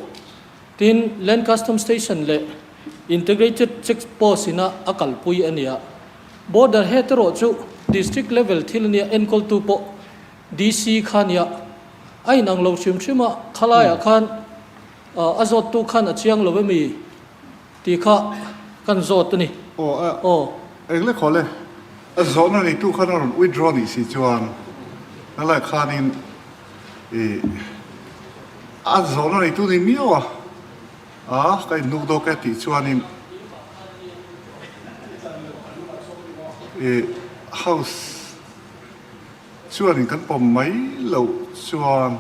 tin land custom station leh integrated check post ina a kalpui a ni a. Border head erawh chu district level thil a nia, enkawltu pawh DC kha a nia. A inang lo hrim hrim a, khalaiah khan a zawttu khan a chiang lo emi tih kha kan zawt a ni. Aw a, engle khaw le, a zawhna neitu khan a rawn withdraw nih si chuan helaiah khanin ih a zawhna neitu ni miau a, a ka inhnuk dawk e tih chuanin ih house Chuanin kan pawm mai loh chuan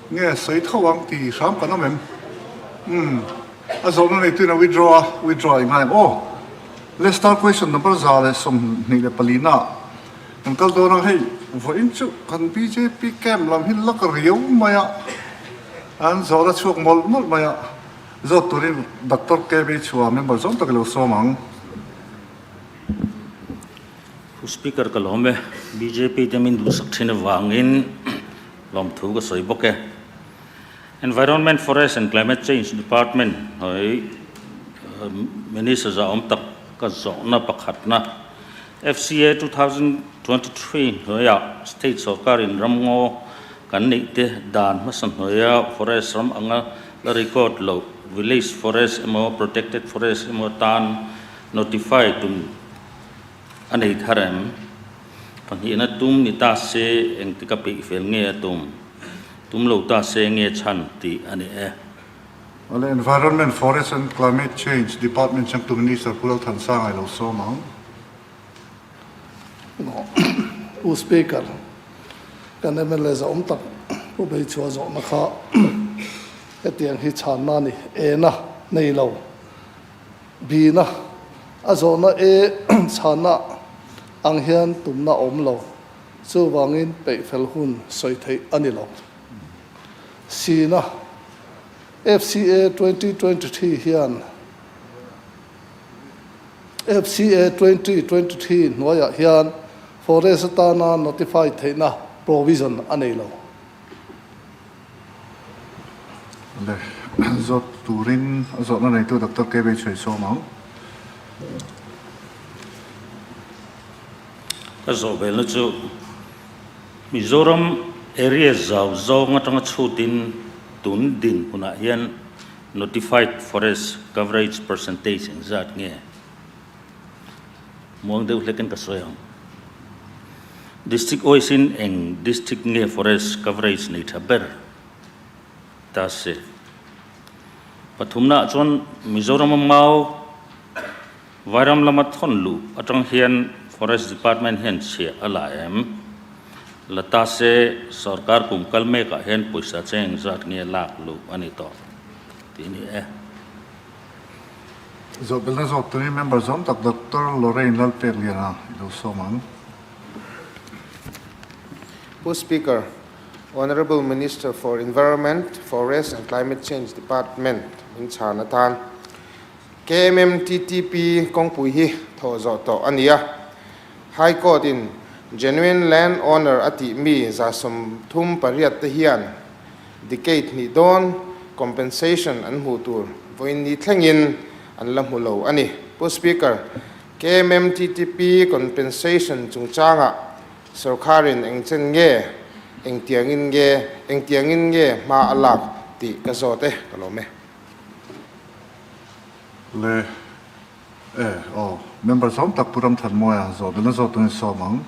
nge sawi tho ang tih hram kan awm em? Umm, a zawhna neituin a withdraw a, withdraw i ngai ang aw. Let's start question number 124 na ah kan kal dawn a, hei vawiin chu kan bjp camp lam hi lak riau mai a, an zawhna chhuak mawlh mawlh mai a, zawt turin Doctor KB chhuah member zawng tak i lo sawm ang. Pu Speaker ka lawm e, bjp te min duhsak thin avangin lawmthu ka sawi bawk e. Environment, Forest and Climate Change Department hnuai Minister zahawm tak ka zawhna pakhatna FCA 2023 hnuaiah State sawrkarin ramngaw kan neih te dan hmasa hnuaia forest ram anga la record loh village forest emaw protected forest emaw tan notify tum A nei thar em? Pahnihna tum ni ta se engtika peih fel nge a tum? Tum lo ta se nge chhan tih a ni e. Awle, Environment, Forest and Climate Change Department changtu Minister Pu Lalthansanga i lo sawm ang. Pu Speaker, kan mla zahawm tak Pu Beichhua zawhna kha hetiang hi chhanna a ni, ena nei lo. Bina, a zawhna e chhana ang hian tumna a awm lo, chuvangin peihfel hun sawi theih a ni lo. Sina, FCA 2023 hian FCA 2023 hnuaiah hian Forest atana notify theihna provision a nei lo. Le, zawt turin a zawhna neitu Doctor KB chhui sawm ang. Ka zawh velna chu Mizoram area zau zawng atanga chhutin tun din hunah hian notified forest coverage percentage engzat nge? Muang deuh hlekin ka sawi ang. District wise in eng district nge forest coverage nei tha ber ta se. Pathumna ah chuan Mizoram a mau Vairam lama thawn luh atang hian Forest Department hian chhiah a la em? La ta se sorkar kum kal mek ah hian pawisa cheng zat nge lak luh a ni tawh tih a ni e. Zawhbelna zawk turin member zawm tak Doctor Lorraine Lalpekliana i lo sawm ang. Pu Speaker, Honourable Minister for Environment, Forest and Climate Change Department min chhan atan KMMTTP kawngpui hi thawh zawh tawh a ni a. High Court in genuine land owner a tih mi 38 te hian Decade hnih dawn compensation an hmuh tur vawiin ni thlengin an la hmu lo a ni. Pu Speaker, KMMTTP compensation chungchangah sorkharin eng chen nge, engtiangin nge, engtiangin nge hma a lak tih ka zawt e, ka lawm e. Le e aw, member zawm tak Pu Ramthanmawia zawh belna zawt turin sawm ang.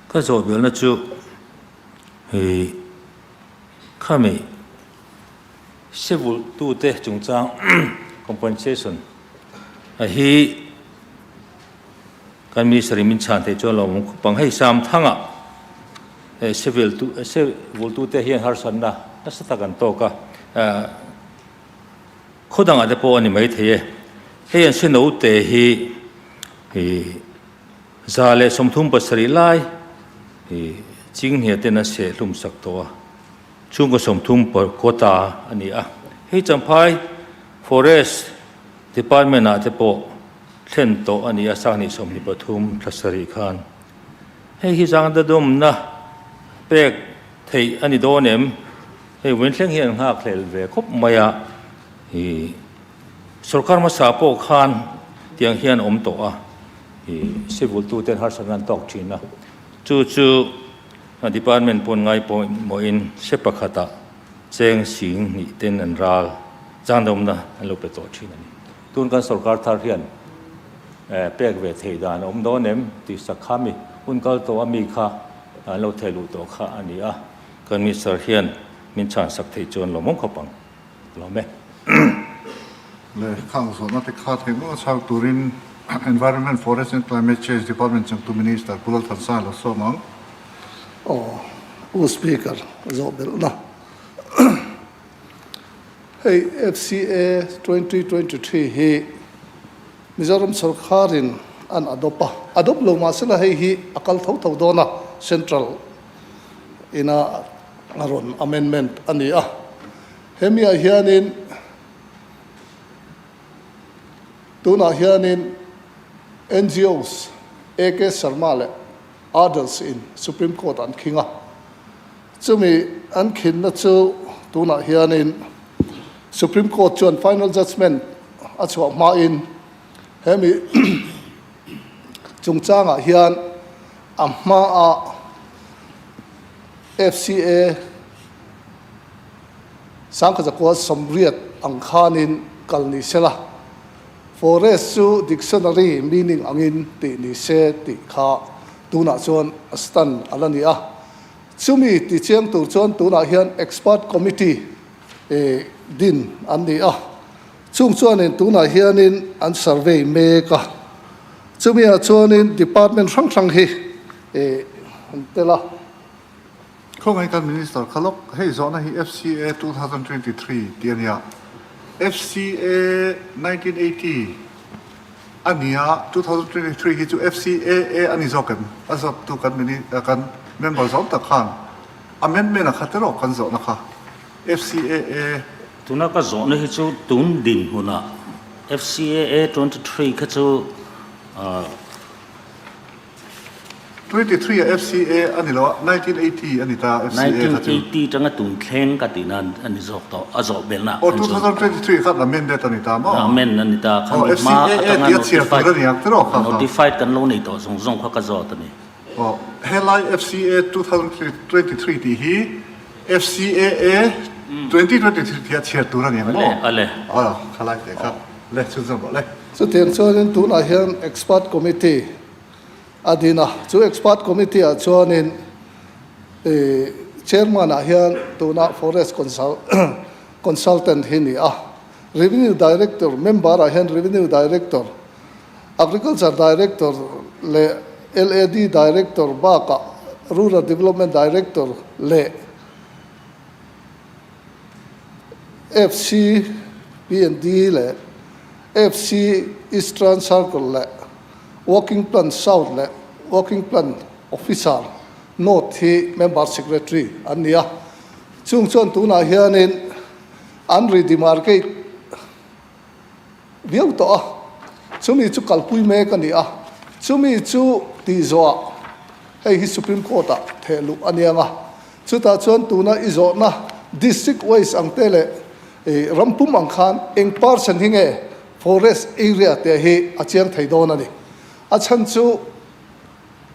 Ka zawh belna chu hei khami civil tute chungchang compensation a hi kan minister in min chhan theih chuan lo awm khawp ang. Hei Samthanga hei civil tu civil tute hian harsatna nasa tak an tawk a. Khaw dangah te pawh a ni maithei e. Hei an sinote hi ih 137 lai ih Chinghnia ten a seh hlum sak tawh a, chhungkaw 30 quota a ni a. Hei Champhai Forest Department ah te pawh thlen tawh a ni a, 2023 thla sarih khan. Hei hi zangdadawmna pek theih a ni dawn em? Hei vawiin thleng hian nghak hlel ve khawp mai a, ih sorkar hmasa pawh khan tiang hian awm tawh a, Civil tuten harsatna an tawk thin a, chu chu department pawn ngai pawimawhin hre pakhatah cheng sing hnih ten an ral changdawmna an lo pe tawh thin a ni. Tun kan sorkar thar hian pek ve theih dan a awm dawn em tih sak kha mi hun kal tawh a mi kha an lo theh luh tawh kha a ni a, kan minister hian min chhan sak theih chuan lawmawm khawp ang. Lawm e. Le khang zawhna te kha thei ngawt chhak turin Environment, Forest and Climate Change Department changtu Minister Pu Lalthansanga lo sawm ang. Aw, Pu Speaker, zawh belhna. Hei FCA 2023 hi Mizoram sorkarin an adopt a, adopt lo mahsela hei hi a kal tho tho dawn a, Central ina a rawn amendment a ni a. Hemiah hianin tunah hianin NGOs AK Sharma leh others in Supreme Court an khing a. Chumi an khinna chu tunah hianin Supreme Court chuan final judgement a chhuah hmain hemi chungchangah hian a hmaa FCA Sangkhazakual sawmriat ang khanin kal ni sela, forest chu dictionary meaning angin tih ni se tih kha tunah chuan a stand a la ni a. Chumi ti chiang tur chuan tunah hian expert committee din an ni a, chung chuanin tunah hianin an survey mek a, chumiah chuanin department hrang hrang hi an tel a. Khawngaih kan Minister kha lawk, hei zawhna hi FCA 2023 tih a nia, FCA 1980 a nia, 2023 hi chu FCAA a ni zawk em? A zawttu kan mini kan member zawm tak khan amendment a khat erawh kan zawhna kha FCAA. Tuna ka zawhna hi chu tun dinhmunah FCAA 23 kha chu 23 a FCA a ni lo a, 1980 a ni ta FCA kha chu. 1980 tanga tun thleng ka tih nan a ni zawk tawh, a zawh belhna Oh, 2023 khan amended a ni ta maw? Amend a ni ta, khan mi hma atanga notified, notified kan lo nei tawh zawng zawng kha ka zawt a ni. Oh, helai FCA 2023 tih hi FCAA 2023 tih a chhiar tur a ni ang maw? Ale, ale. Oh, khalai teh kha, le chhunzawm rawh le. Chutiang chuanin tunah hian expert committee a din a, chu expert committee ah chuanin ih chairman ah hian tuna forest consultant hi ni a, revenue director member ah hian revenue director, agriculture director leh LAD director bakah rural development director leh FC P&D leh FC Eastern Circle leh Working Plan South leh Working Plan Officer North hi Member Secretary an ni a. Chung chuan tunah hianin an re-demarcate viau tawh a, chumi chu kalpui mek a ni a, chumi chu tih zawhah hei hi Supreme Court ah theh luh a niang a, chutah chuan tuna i zawhna District wise ang te leh ram pum ang khan eng percent hi nge Forest area te hi a chiang thei dawn a ni. A chhan chu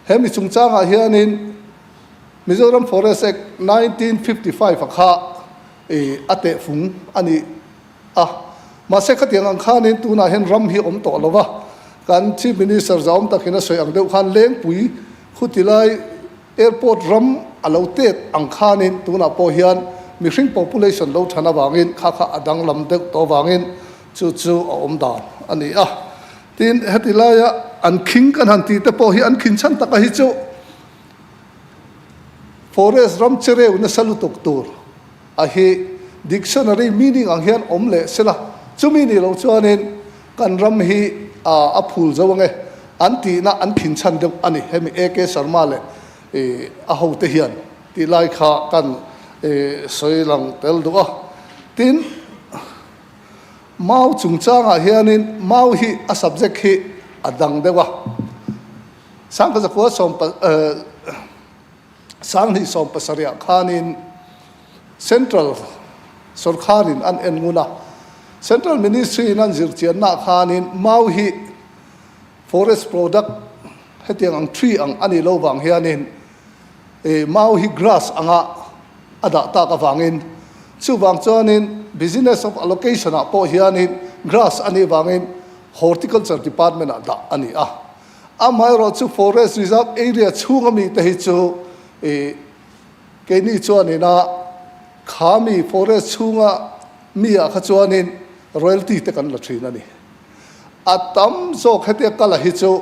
he mi chungchangah hianin Mizoram Forest Act 1955 a kha a tehfung a ni a. Mahse khatiang ang khanin tunah hian ram hi awm tawh lo va, kan Chief Minister zahawm takin a sawi ang deuh khan Lengpui khutilai Airport ram a lo tet ang khanin tunah pawh hian mihring population lo than avangin kha kha a danglam deuh tawh avangin chu chu a awm dan a ni a. Tin, heti laia an khing kan han tih te pawh hi an khin chhan taka hi chu forest ram chereu nasa lutuk tur a hi dictionary meaning ang hian awm leh sela chumi nih loh chuanin kan ram hi a phul zo ange an tihna an khin chhan deuh a ni. Hemi AK Sharma leh a hote hian tih lai kha kan sawi lang tel duh a. Tin, Mau chungchangah hianin mau hi a subject hi a dang deuh a. Sangkazakua sawm Sanghnih 70ah khanin Central sawrkharin an en ngun a, Central Ministry in an zirchiannaah khanin mau hi. Forest product hetiang ang tree ang a nih loh vang hianin mau hi grass anga a dah tak avangin chuvang chuanin business of allocation ah pawh hianin grass a nih vangin Horticulture department ah dah a ni a. Amaherawh chu forest reserve area chhunga mite hi chu keini chuanin a kha mi forest chhunga mi ah kha chuanin royalty te kan la thin a ni. A tam zawk hetia kala hi chu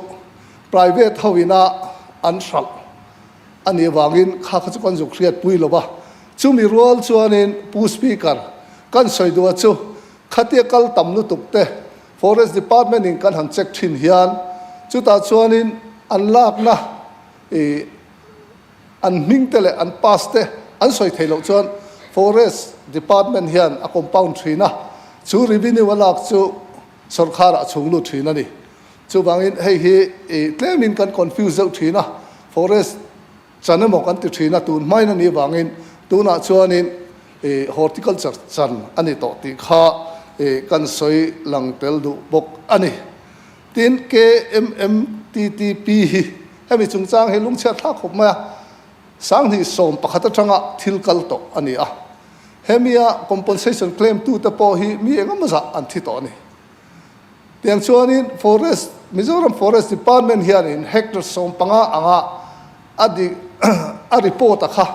private ho ina an hralh a nih avangin kha kha chu kan zuk hriat pui lo va. Chumi rual chuanin Pu Speaker kan sawi duh a chu khatia kal tam lutuk te Forest Department in kan han check thin hian chutah chuanin an lakna ih An hming te leh an pass te an sawi theih loh chuan Forest Department hian a compound thin a, chu revenue a lak chu sawrkharah a chhung lut thin a ni. Chuvangin hei hi tlemin kan confuse deuh thin a, Forest chan emaw kan ti thin a, tun hmain a nih vangin tunah chuanin Horticulture chan a ni tawh tih kha kan sawi lang tel duh bawk a ni. Tin, KMMTTP hi hemi chungchang hi lungchhiat thlak khawp mai a, 21 atanga thil kal tawh a ni a. Hemia compensation claim tute pawh hi mi engemaw zah an thi tawh a ni. Tiang chuanin Forest, Mizoram Forest Department hianin hectare 15 anga a di a report a kha.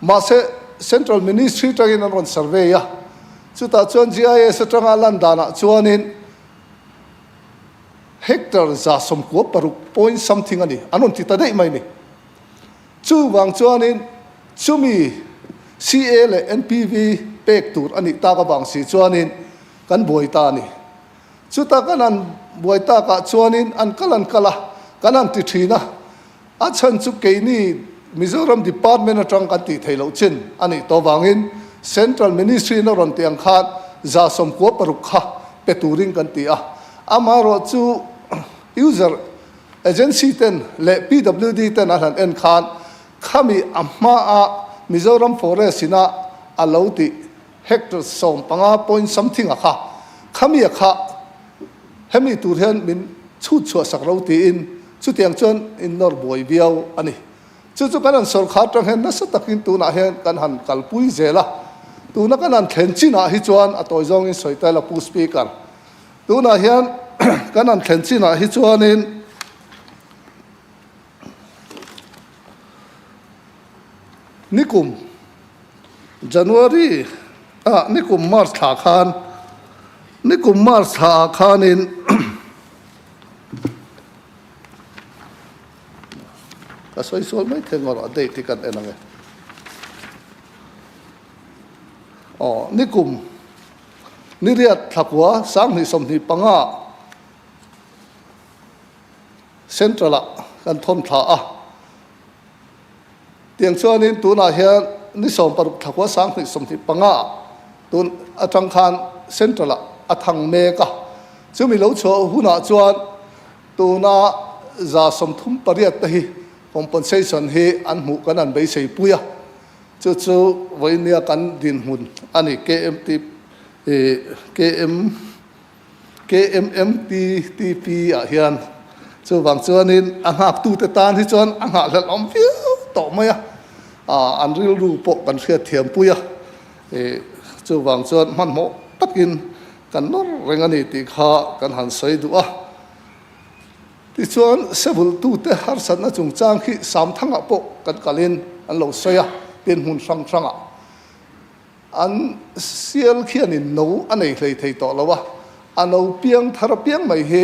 Mahse, Central Ministry tangin an rawn survey a, chutah chuan GIS atanga lan danah chuanin, Hectare 96 point something a ni, an rawn ti ta daih mai ni. Chuvang chuanin chumi CA leh NPV pek tur a nih tak avang si chuanin kan buai ta a ni. Chuta kan han buai takah chuanin an kal an kal a, kan han ti thin a, A chhan chu keini Mizoram Department atang kan tih theih loh chin a nih tawh vangin Central Ministry in a rawn tih ang khan 96 kha pe turin kan ti a. Amaherawh chu user agency ten leh PWD ten an han en khan khami a hmaa Mizoram Forest ina a lo tih hectares 15 point something a kha khami a kha Hemi tur hian min chhut chhuah sak ro tiin chutiang chuan in nawr buai viau a ni. Chu chu kan han sawrkhar tang hian nasa takin tunah hian kan han kalpui zel a. Tuna kan han thlen chinah hi chuan a tawi zawngin sawi ta ila Pu Speaker. Tunah hian kan han thlen chinah hi chuanin Nikum January ah nikum March thla khan nikum March thla ah khanin ka sawi sual mai thei ngawrh a date hi kan en ang e. Aw nikum niriat thlakua 2025 Central ah kan thawn thla a. Tiang chuanin tunah hian ni 16 thlakua 2025 ah tun atang khan Central ah a thang mek a. Chumi lo chhuah hunah chuan tuna 38 te hi compensation hi an hmuh kan an beisei pui a. Chu chu vawinia kan dinhmun a ni KMT KM. KMMTTP ah hian chuvang chuanin a nghaktute tan hi chuan a nghahhlelh awm viau tawh mai a, an rilru pawh kan hriat thiam pui a, chuvang chuan hmanhmawh takin kan nawr reng a ni tih kha kan han sawi duh a. Tichuan Sevultute harsatna chungchang khi Samthangah pawh kan kalin an lo sawi a, tin hmun hrang hrangah. An sial khianin no a nei hlei thei tawh lo a, a no piang thar apiang mai hi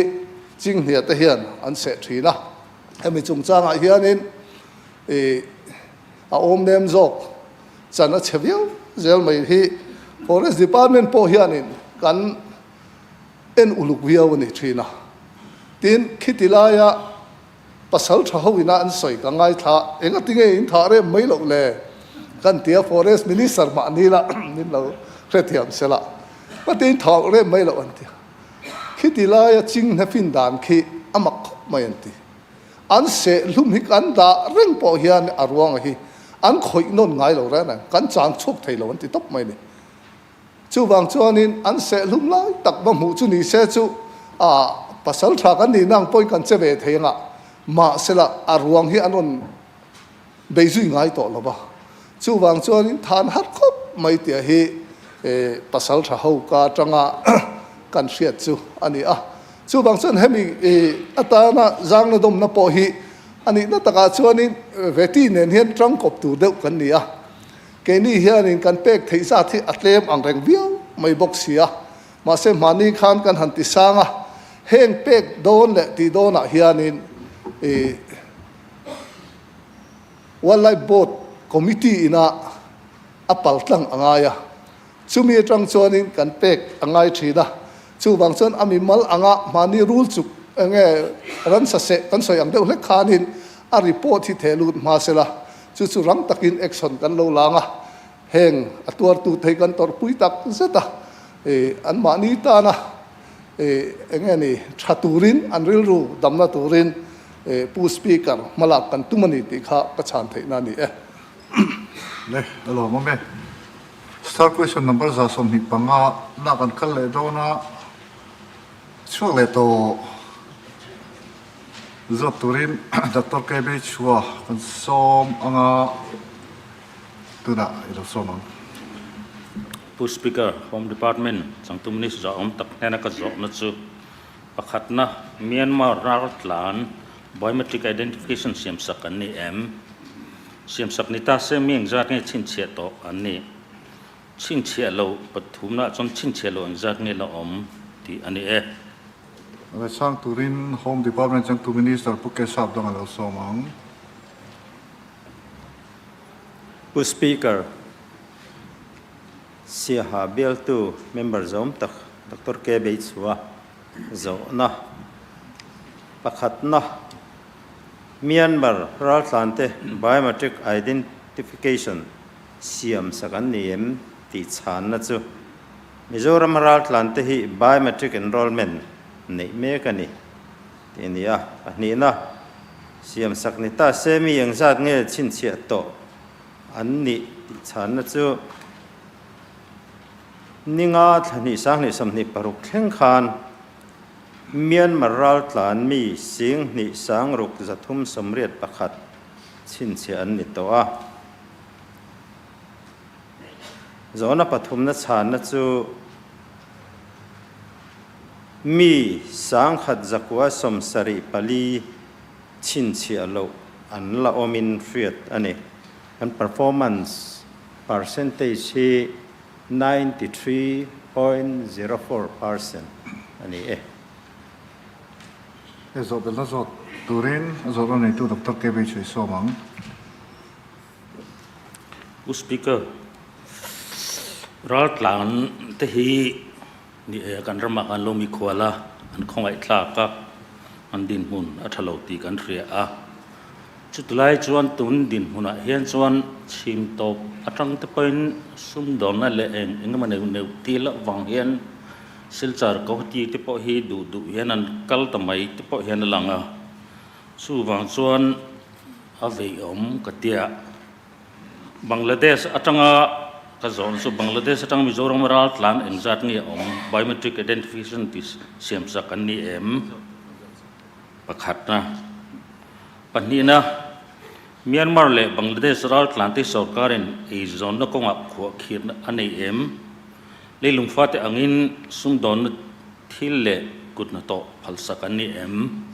Chinghnia te hian an seh thin a. Hemi chungchangah hianin ih a awm nem zawk chan a chhe viau zel mai hi Forest Department pawh hianin kan en uluk viau a ni thin a. Tin, khiti laia Pasal tha ho ina an sawi ka ngaithla, engati nge in thah rem mai loh le? Kan ti a, Forest Minister mahni la min lo hrethiam se la, ka ti in thah rem mai loh an ti a. Khiti laia chinghne fin dan khi a mak khawp mai an ti. An seh hlum hi kan dah reng pawh hian a ruanga hi an khawih nawn ngai lo reng reng, kan chang chhuak thei lo an ti tawp mai ni. Chuvang chuanin an seh hlum lai tak va hmuh chu ni se chu a. Pasal tha kan nihna ang pawhin kan che ve thei anga, mahsela a ruang hi an rawn bei zui ngai tawh lo va. Chuvang chuanin than har khawp mai tia hi pasal tha ho ka atanga kan hriat chu a ni a. Chuvang chuan hemi atana zangna dawmna pawh hi a nihna takah chuanin veti nen hian tangkawp tur deuh kan ni a. Keini hianin kan pek theih zat hi a tlem ang reng viau mai bawk si a. Mahse hmahni khan kan han ti sang a, heng pek dawn leh tih dawnah hianin i Wildlife Board Committee ina a pal tlang a ngai a, chumi atang chuanin kan pek a ngai thin a, chuvang chuan a mimal anga hmahni rul chuk enge ransa seh kan sawi ang deuh hlek khanin a report hi theh lut hma sela, chu chu rang takin action kan lo lang a. Heng a tuartu thei kan tawrhpui tak zet a, anmahni tana eng nge ni tha turin an rilru damna turin Pu Speaker hmalak kan tum a ni tih kha ka chhan theihna a ni e. Le, a lawm awm e. Star question number 25 na kan kal leh dawn a, chhuak leh tawh zawt turin Doctor KB Chua kan sawm anga. Tunah i lo sawm ang. Pu Speaker, Home Department changtu Minister awm tak hnena ka zawhna chu pakhatna, Myanmar raltlan biometric identification siamsak an ni em? Siamsak ni ta se mi engzat nge chhinchhiah tawh an nih? Chhinchhiah loh pathumnaah chuan chhinchhiah loh engzat nge la awm tih a ni e. A chhang turin Home Department changtu Minister Pu Keshav dang a lo sawm ang. Pu Speaker, Siaha bialtu member zawm tak Doctor K. Beichhua zawhna pakhatna Myanmar raltlante biometric identification siam sak an ni em tih chhanna chu Mizoram raltlante hi biometric enrollment neih mek a ni. Tih a ni a, pahnihna siamsak ni ta se mi engzat nge chhinchhiah tawh an nih tih chhanna chu ninga thlahnih sanghnih 26 thleng khan Myanmar raltlan mi 10 6 381 chhinchhiah an ni tawh a. Zawhna pathumna chhanna chu Mi 1174 chhinchhiah loh an la awmin hriat a ni. Kan performance percentage hi 93.04 percent a ni e. He zawhbelhna zawt turin a zawhna neitu Doctor KB Chhui sawm ang. Pu Speaker, raltlan te hi Ni e, kan ramah khan lo mikhual a, an khawngaih thlak a, an dinhmun a tha lo tih kan hria a. Chutulai chuan tun dinhmunah hian chuan chhim tawp atang te pawhin sumdawnna leh eng eng emaw neuh neuh tih loh vang hian Silchar Guwahati te pawh hi duh duh hian an kal ta mai te pawh hian a lang a. Chuvang chuan a veiawm ka tia. Bangladesh atanga ka zawn chu Bangladesh atanga Mizoram raltlan engzat nge awm biometric identification tih siamsak an ni em? Pakhatna. Pahnihna, Myanmar leh Bangladesh raltlan te sorkarin eizawnna kawngah khuahkhirna a nei em? Leilung fate angin sumdawnna thil leh kuthnathawh phalsak an ni em?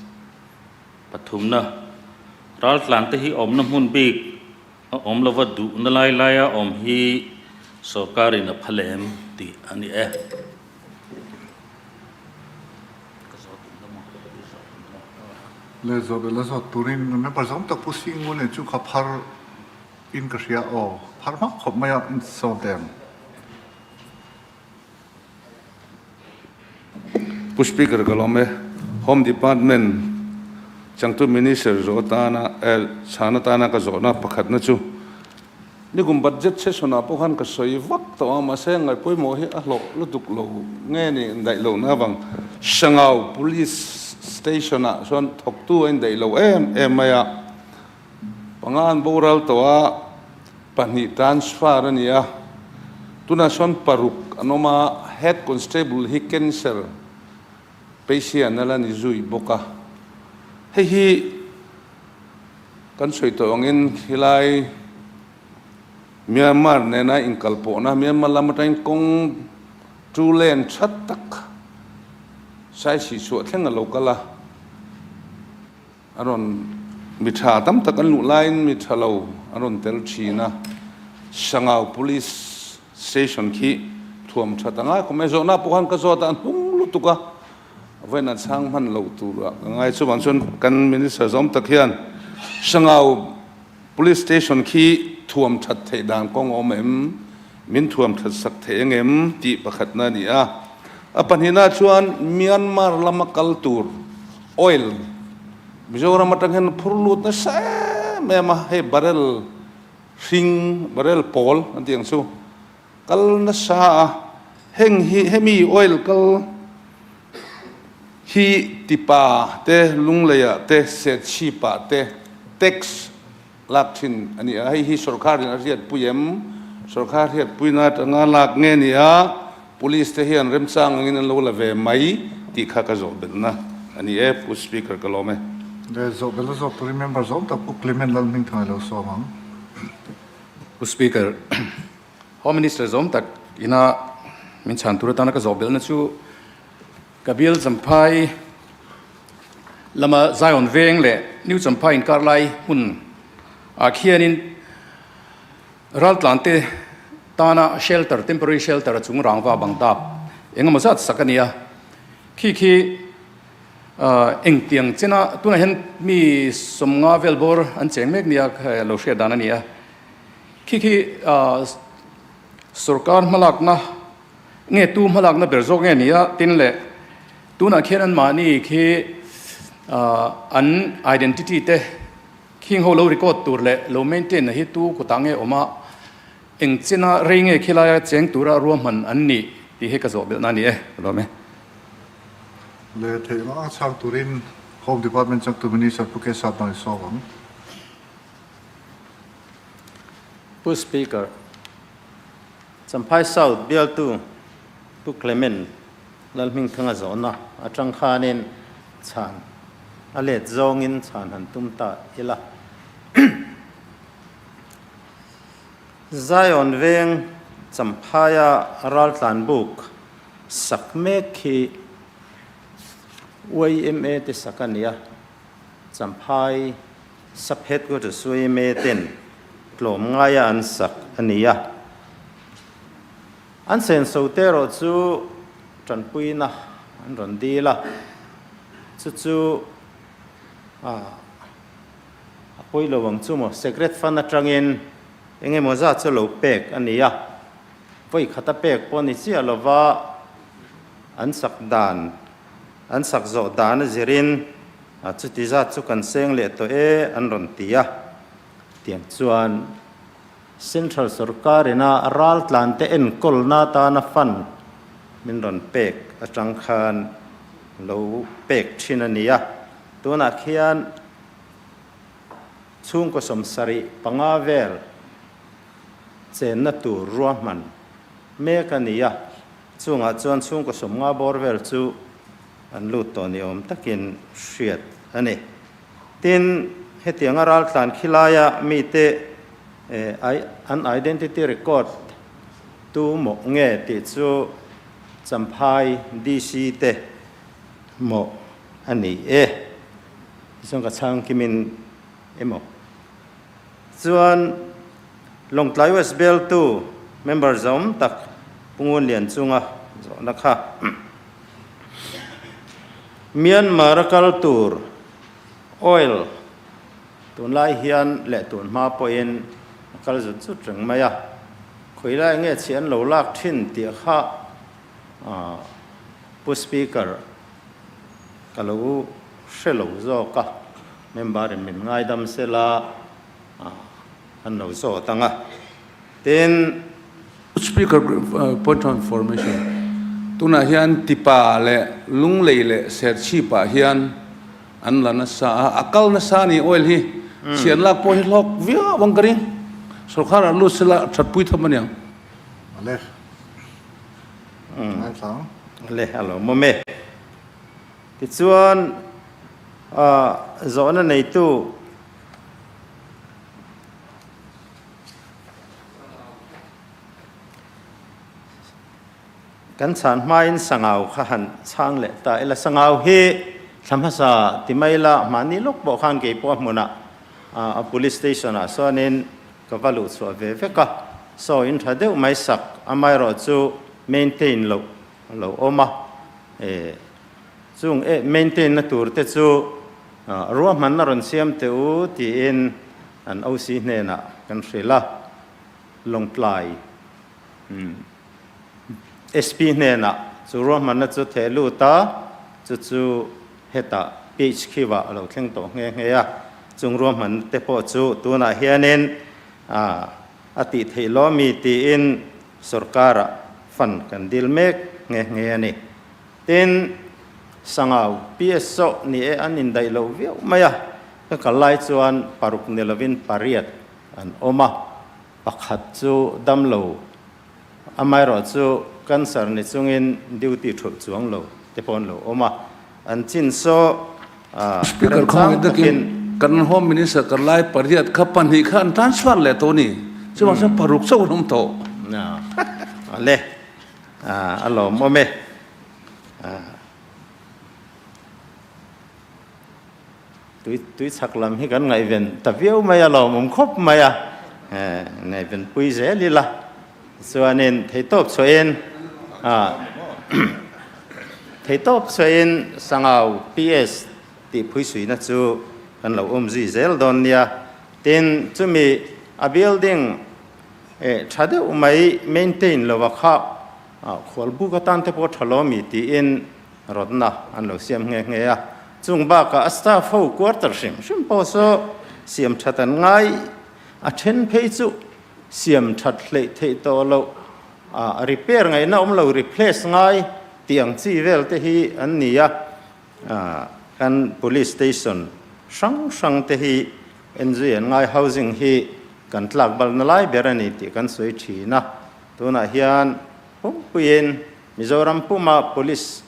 Pathumna, raltlan te hi awmna hmun bik a awm lova duhna lai laia awm hi sorkarin a phal em tih a ni e. Le zawh la zawt turin member zawng tak Pu Singh Ngun chu kha phar in ka hria aw, phar hmak khawp mai a in sawm teh ang. Pu Speaker ka lawm e. Home Department changtu Minister zawh atana eh chhan atana ka zawhna pakhatna chu nikum budget session ah pawh khan ka sawi vak tawh a, mahse ngaih pawimawh hi a hlawh lutuk lo nge ni indaih lohna avang Sangau Police Station ah chuan thawktu a indaih lo em em mai a, panga an boral tawh a. Pahnih transfer a ni a, tunah sawn paruk an awm a, Head Constable hi cancer Peisian a la ni zui bawk a. Hei hi kan sawi tawh angin khilai Myanmar nena inkalpawhna, Myanmar lam atangin kawng two lane tha tak Saisih chhuah thleng a lo kal a. A rawn mi tha tam tak an luh laiin mi tha lo an rawn tel thin a, Sangau Police Station khi thuam that a ngai khawp mai. Zawhna pawh khan ka zawt a, a hnung lutuk a, vawiin a chhang hman loh tur ah ka ngai. Chuvang chuan kan Minister zawm tak hian Sangau Police Station khi thuam that theih dan kawng a awm em? Min thuam that sak thei ang em? tih pakhatna a ni a. A pahnihna chuan Myanmar lama kal tur oil Mizoram atang hian phur lut nasa em em a, hei barrel hring, barrel pawl an tih ang chu kal nasa a, heng hi hemi oil kal hi tipa te Lungleiah te Serchhipah te tax lak thin a ni a, hei hi sorkharin a hriatpui em? Sorkhar hriatpuina atanga lak nge ni a, Police te hian remchang angin an lo la ve mai tih kha ka zawh belhna a ni e, Pu Speaker ka lawm e. Le zawh belhna zawk turin member zawm tak Pu Clement Lalhmingthanga lo sawm ang. Pu Speaker, Home Minister zawm tak ina min chhan tur atana ka zawh belhna chu Ka bial Champhai lama Zion veng leh New Champhai inkar lai hmun ah khianin raltlante tana shelter, temporary shelter a chung rangva bang dap engemaw zat sak a ni a. Khi khi engtiang chena tunah hian mi sawmnga vel bawr an cheng mek nia lo hriat dan a ni a. Khi khi sorkar hmalakna Nge tu hmalakna ber zawk nge ni a? Tin leh tunah khian anmahni khi an identity te khing ho lo record tur leh lo maintain na hi tu kutah nge awm a, eng china rei nge khilaia cheng tura ruahman an nih tih hi ka zawh belhna a ni e. Ka lawm e. Leh theihna a chhang turin Home Department changtu Minister Pu Keshav Ngai sawm ang. Pu Speaker, Champhai South bialtu Pu Clement Lalhmingthanga zawhna atang khanin chhan a let zawngin chhan han tum ta ila. Zion veng Champhaia raltlan buk sak mek khi yma te sak a ni a, Champhai Sub Headquarters yma ten tlawm ngaia an sak a ni a. An senso te erawh chu tanpuina an rawn dil a, chu chu a pawi lo ang chu maw, Secret Fund atangin eng emaw zat chu lo pek a ni a, vawi khata pek pawh ni chiah lova an sak dan, an sak zawh dan a zirin chuti zat chu kan seng leh tawh e an rawn ti a, tiang chuan Central sorkar ina raltlan te enkawlna atana fund min rawn pek atang khan lo pek thin a ni a. Tunah khian chhungkaw 75 vel chenna tur ruahman mek a ni a. Chungah chuan chhungkaw 50 bawr vel chu an lut tawh ni awm takin hriat a ni. Tin, hetianga raltlan khilaia mite an identity record tu mawh nge tih chu Champhai DC te mawh a ni e. Tichuan ka chhang kimin emaw. Chuan Lawngtlai West Bialtu member zawm tak Pu Ngunlian chunga zawhna kha. Myanmar a kal tur oil tunlai hian leh tun hma pawhin a kal zut zut reng mai a, khawilai nge chhi an lo lak thin tih kha Pu Speaker ka lo hre lo zawk a, member in min ngaidam sela an lo zawt ang a, tin. Speaker, Point of information, tunah hian Tipa leh Lunglei leh Serchhipah hian an la nasa a, a kal nasa a ni oil hi, chhian lak pawh hi hlawk viau ang ka ring, sorkharah lut sela thatpui tham a niang. Ale. Ngaithla ang. Ale, a lo mawm e. Tichuan, zawhna neitu Kan chhan hmain sangau kha han chhang leh ta ila. Sangau hi thla hmasa ti mai la, mahni lawk pawh khan kei pawh a hmunah a police station ah chuanin ka va luh chhuah ve vek a. Saw in tha deuh mai sak, amaherawh chu maintain loh a lo awm a. Chung e maintain na tur te chu ruahmanna rawn siam teh u tiin an OC hnenah kan hrilh a, Lawngtlai. SP hnenah chu ruahmanna chu theh lut a, chu chu hetah PHQ-ah a lo thleng tawh nghe nghe a. Chung ruahmanna te pawh chu tunah hianin a tih theih lo ami tiin sorkarah fund kan dil mek nghe nghe a ni. Tin, Sangau PS zawh ni e an indaih loh viau mai a, ka kal lai chuan paruk ni lovin pariat an awm a. Pakhat chu damlo, amaherawh chu cancer ni chungin duty thulh chuang lo te pawh an lo awm a, an chin saw Speaker remchang khawngaih takin takin. Kan Home Minister ka lai pariat kha pahnih kha an transfer leh tawh a ni, chuvang chuan paruk chauh an awm tawh. Le, a lawmawm e. Tui tui chhak lam hi kan ngaihven ta viau mai a, lawmawm khawp mai a, ngaihven pui zel ila chuanin theitawp chhuahin theitawp chhuahin Sangau PS tih phuisuina chu kan lo awm zui zel dawn nia. Tin, chumi a building tha deuh mai maintain lova kha khualbuk atan te pawh tha lo mi tiin Rawtna an lo siam nghe nghe a, chung bakah a staff ho quarter hrim hrim pawh saw siam that an ngai, a then phei chu siam that hleih theih tawh loh, a repair ngaihna awm lo replace ngai tih ang chi vel te hi an ni a, kan police station hrang hrang te hi enzui an ngai, housing hi kan tlak balna lai ber a ni tih kan sawi thin a, tunah hian pumpuiin Mizoram puma Police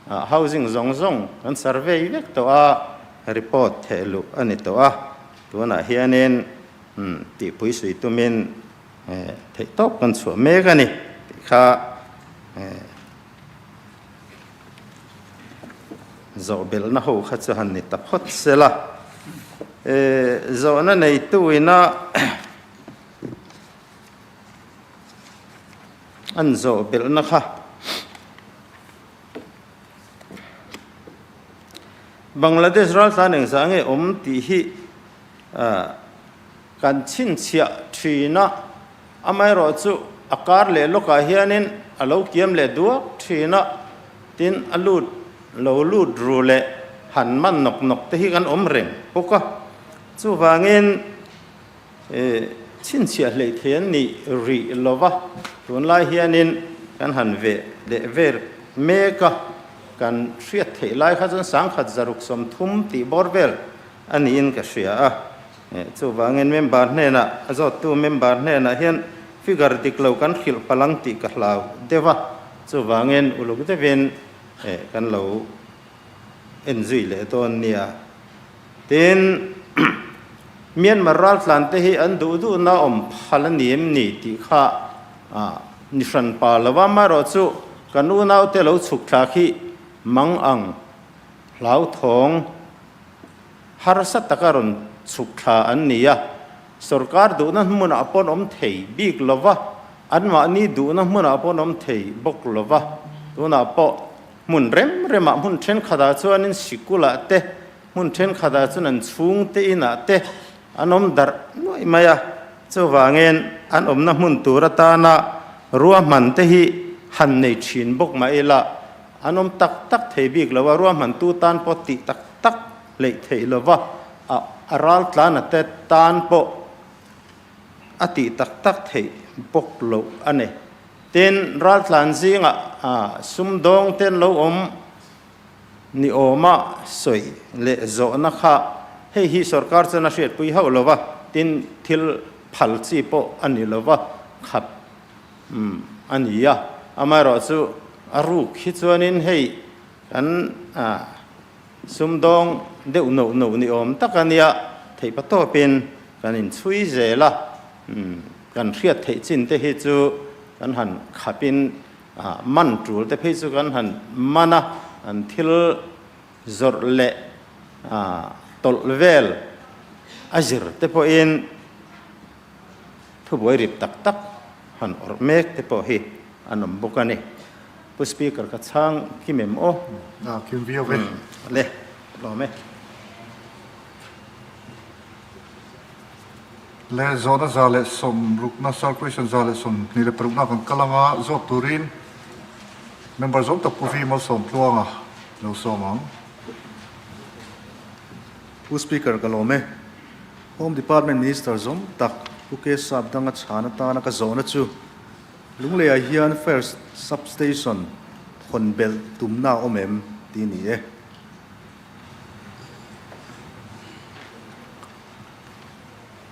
housing zawng zawng kan survey vek tawh a, report theh luh a ni tawh a, tunah hianin tihpui sui tumin theihtawp kan chhuah mek a ni tih kha zawhbelhna ho kha chu han ni ta phawt sela. Zawhna neitu ina An zawh belhna kha Bangladesh raltlan engzah nge awm tih hi kan chhinchhiah thin a, amaherawh chu a kar leh lawkah hianin a lo kiam leh duak thin a, tin a lut lo lut ru leh han man nawk nawk te hi kan awm reng bawk a, chuvangin Chhinchhiah hleih thei an nih rih lo va, tunlai hianin kan han veh leh vel mek a, kan hriat theih lai kha chuan sangkhat zaruk 30 tih bawr vel a niin ka hria a. Chuvangin member hnenah, a zawttu member hnenah hian figure dik lo kan hrilh palh ang tih ka hlau deuh a, chuvangin uluk deuhin kan lo en zui leh dawn nia. Tin, Myanmar raltlan te hi an duh duhna awm phal a ni em ni tih kha ni hran pa lo a, amaherawh chu kan unaute lo chhuk thla khi mang ang hlauthawng harsa taka rawn chhuk thla an ni a, sorkar duhna hmunah pawn awm thei bik lo va, anmahni duhna hmunah pawn awm thei bawk lo va, tunah pawh Hmun rem remah hmun thenkhatah chuanin sikulah te, hmun thenkhatah chuan an chhungte inah te an awm darh nuaih mai a. Chuvangin an awmna hmun tur atana ruahman te hi han nei thin bawk mah ila an awm tak tak thei bik lo a, ruahmantu tan pawh tih tak tak hleih theih lo va, a raltlana te tan pawh a tih tak tak theih bawk loh a ni. Tin, raltlan zingah sumdawng ten lo awm ni awma sawi leh zawhna kha hei hi sorkar chuan a hriatpui hauh lo va, tin, thil phal chi pawh a ni lo va, khap a ni a. Amaherawhchu a ruk hi chuanin hei kan. Sumdawng deuh noh noh ni awm tak a nia, theih patawpin kan inchhui zel a, kan hriat theih chin te hi chu kan han khapin man tul te phei chu kan han man a, an thil zawrh leh tawlh vel a zir te pawhin thubuai rip tak tak han awrh mek te pawh hi an awm bawk a ni. Pu Speaker ka chhang kim em aw? A, kim viau ve. Le, lawm e. Le, zawhna 160na, Circulation 126na kan kal anga zawt turin Member zawm tak Pu Vi Malsawmtluanga lo sawm ang. Pu Speaker ka lawm e. Home Department Minister zawm tak Pu K Sapdanga chhan atana ka zawhna chu Lungleiah hian Fire Sub-Station hawn belh tumna a awm em tih a ni e.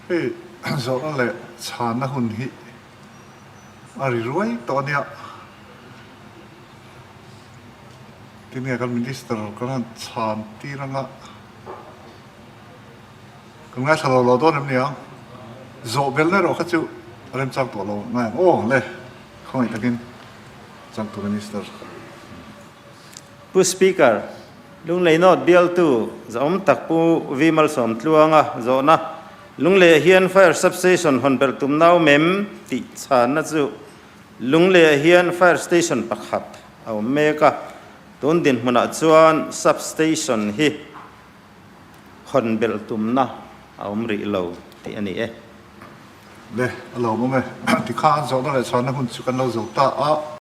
Hei zawhna leh chhanna hun hi a ri ruai tawh a nia. Tinge kan Minister kan han chhan tir anga kan ngaithla lo lo dawn em nia. Zawh belna erawh kha chu remchang tawh lo ngai ang aw le khawngaih takin changtu Minister. Pu Speaker, Lunglei North bialtu zahawm tak Pu Vi Malsawmtluanga zawhna, Lungleiah hian Fire Substation hawn belh tum nau mem tih chhanna chu Lungleiah hian Fire Station pakhat a awm mek a, tun dinhmunah chuan Substation hi hawn belh tumna a awm rih lo tih a ni e. Le, a lo awm e. Tikhan zawhna leh chhanna hun chu kan lo zo ta a.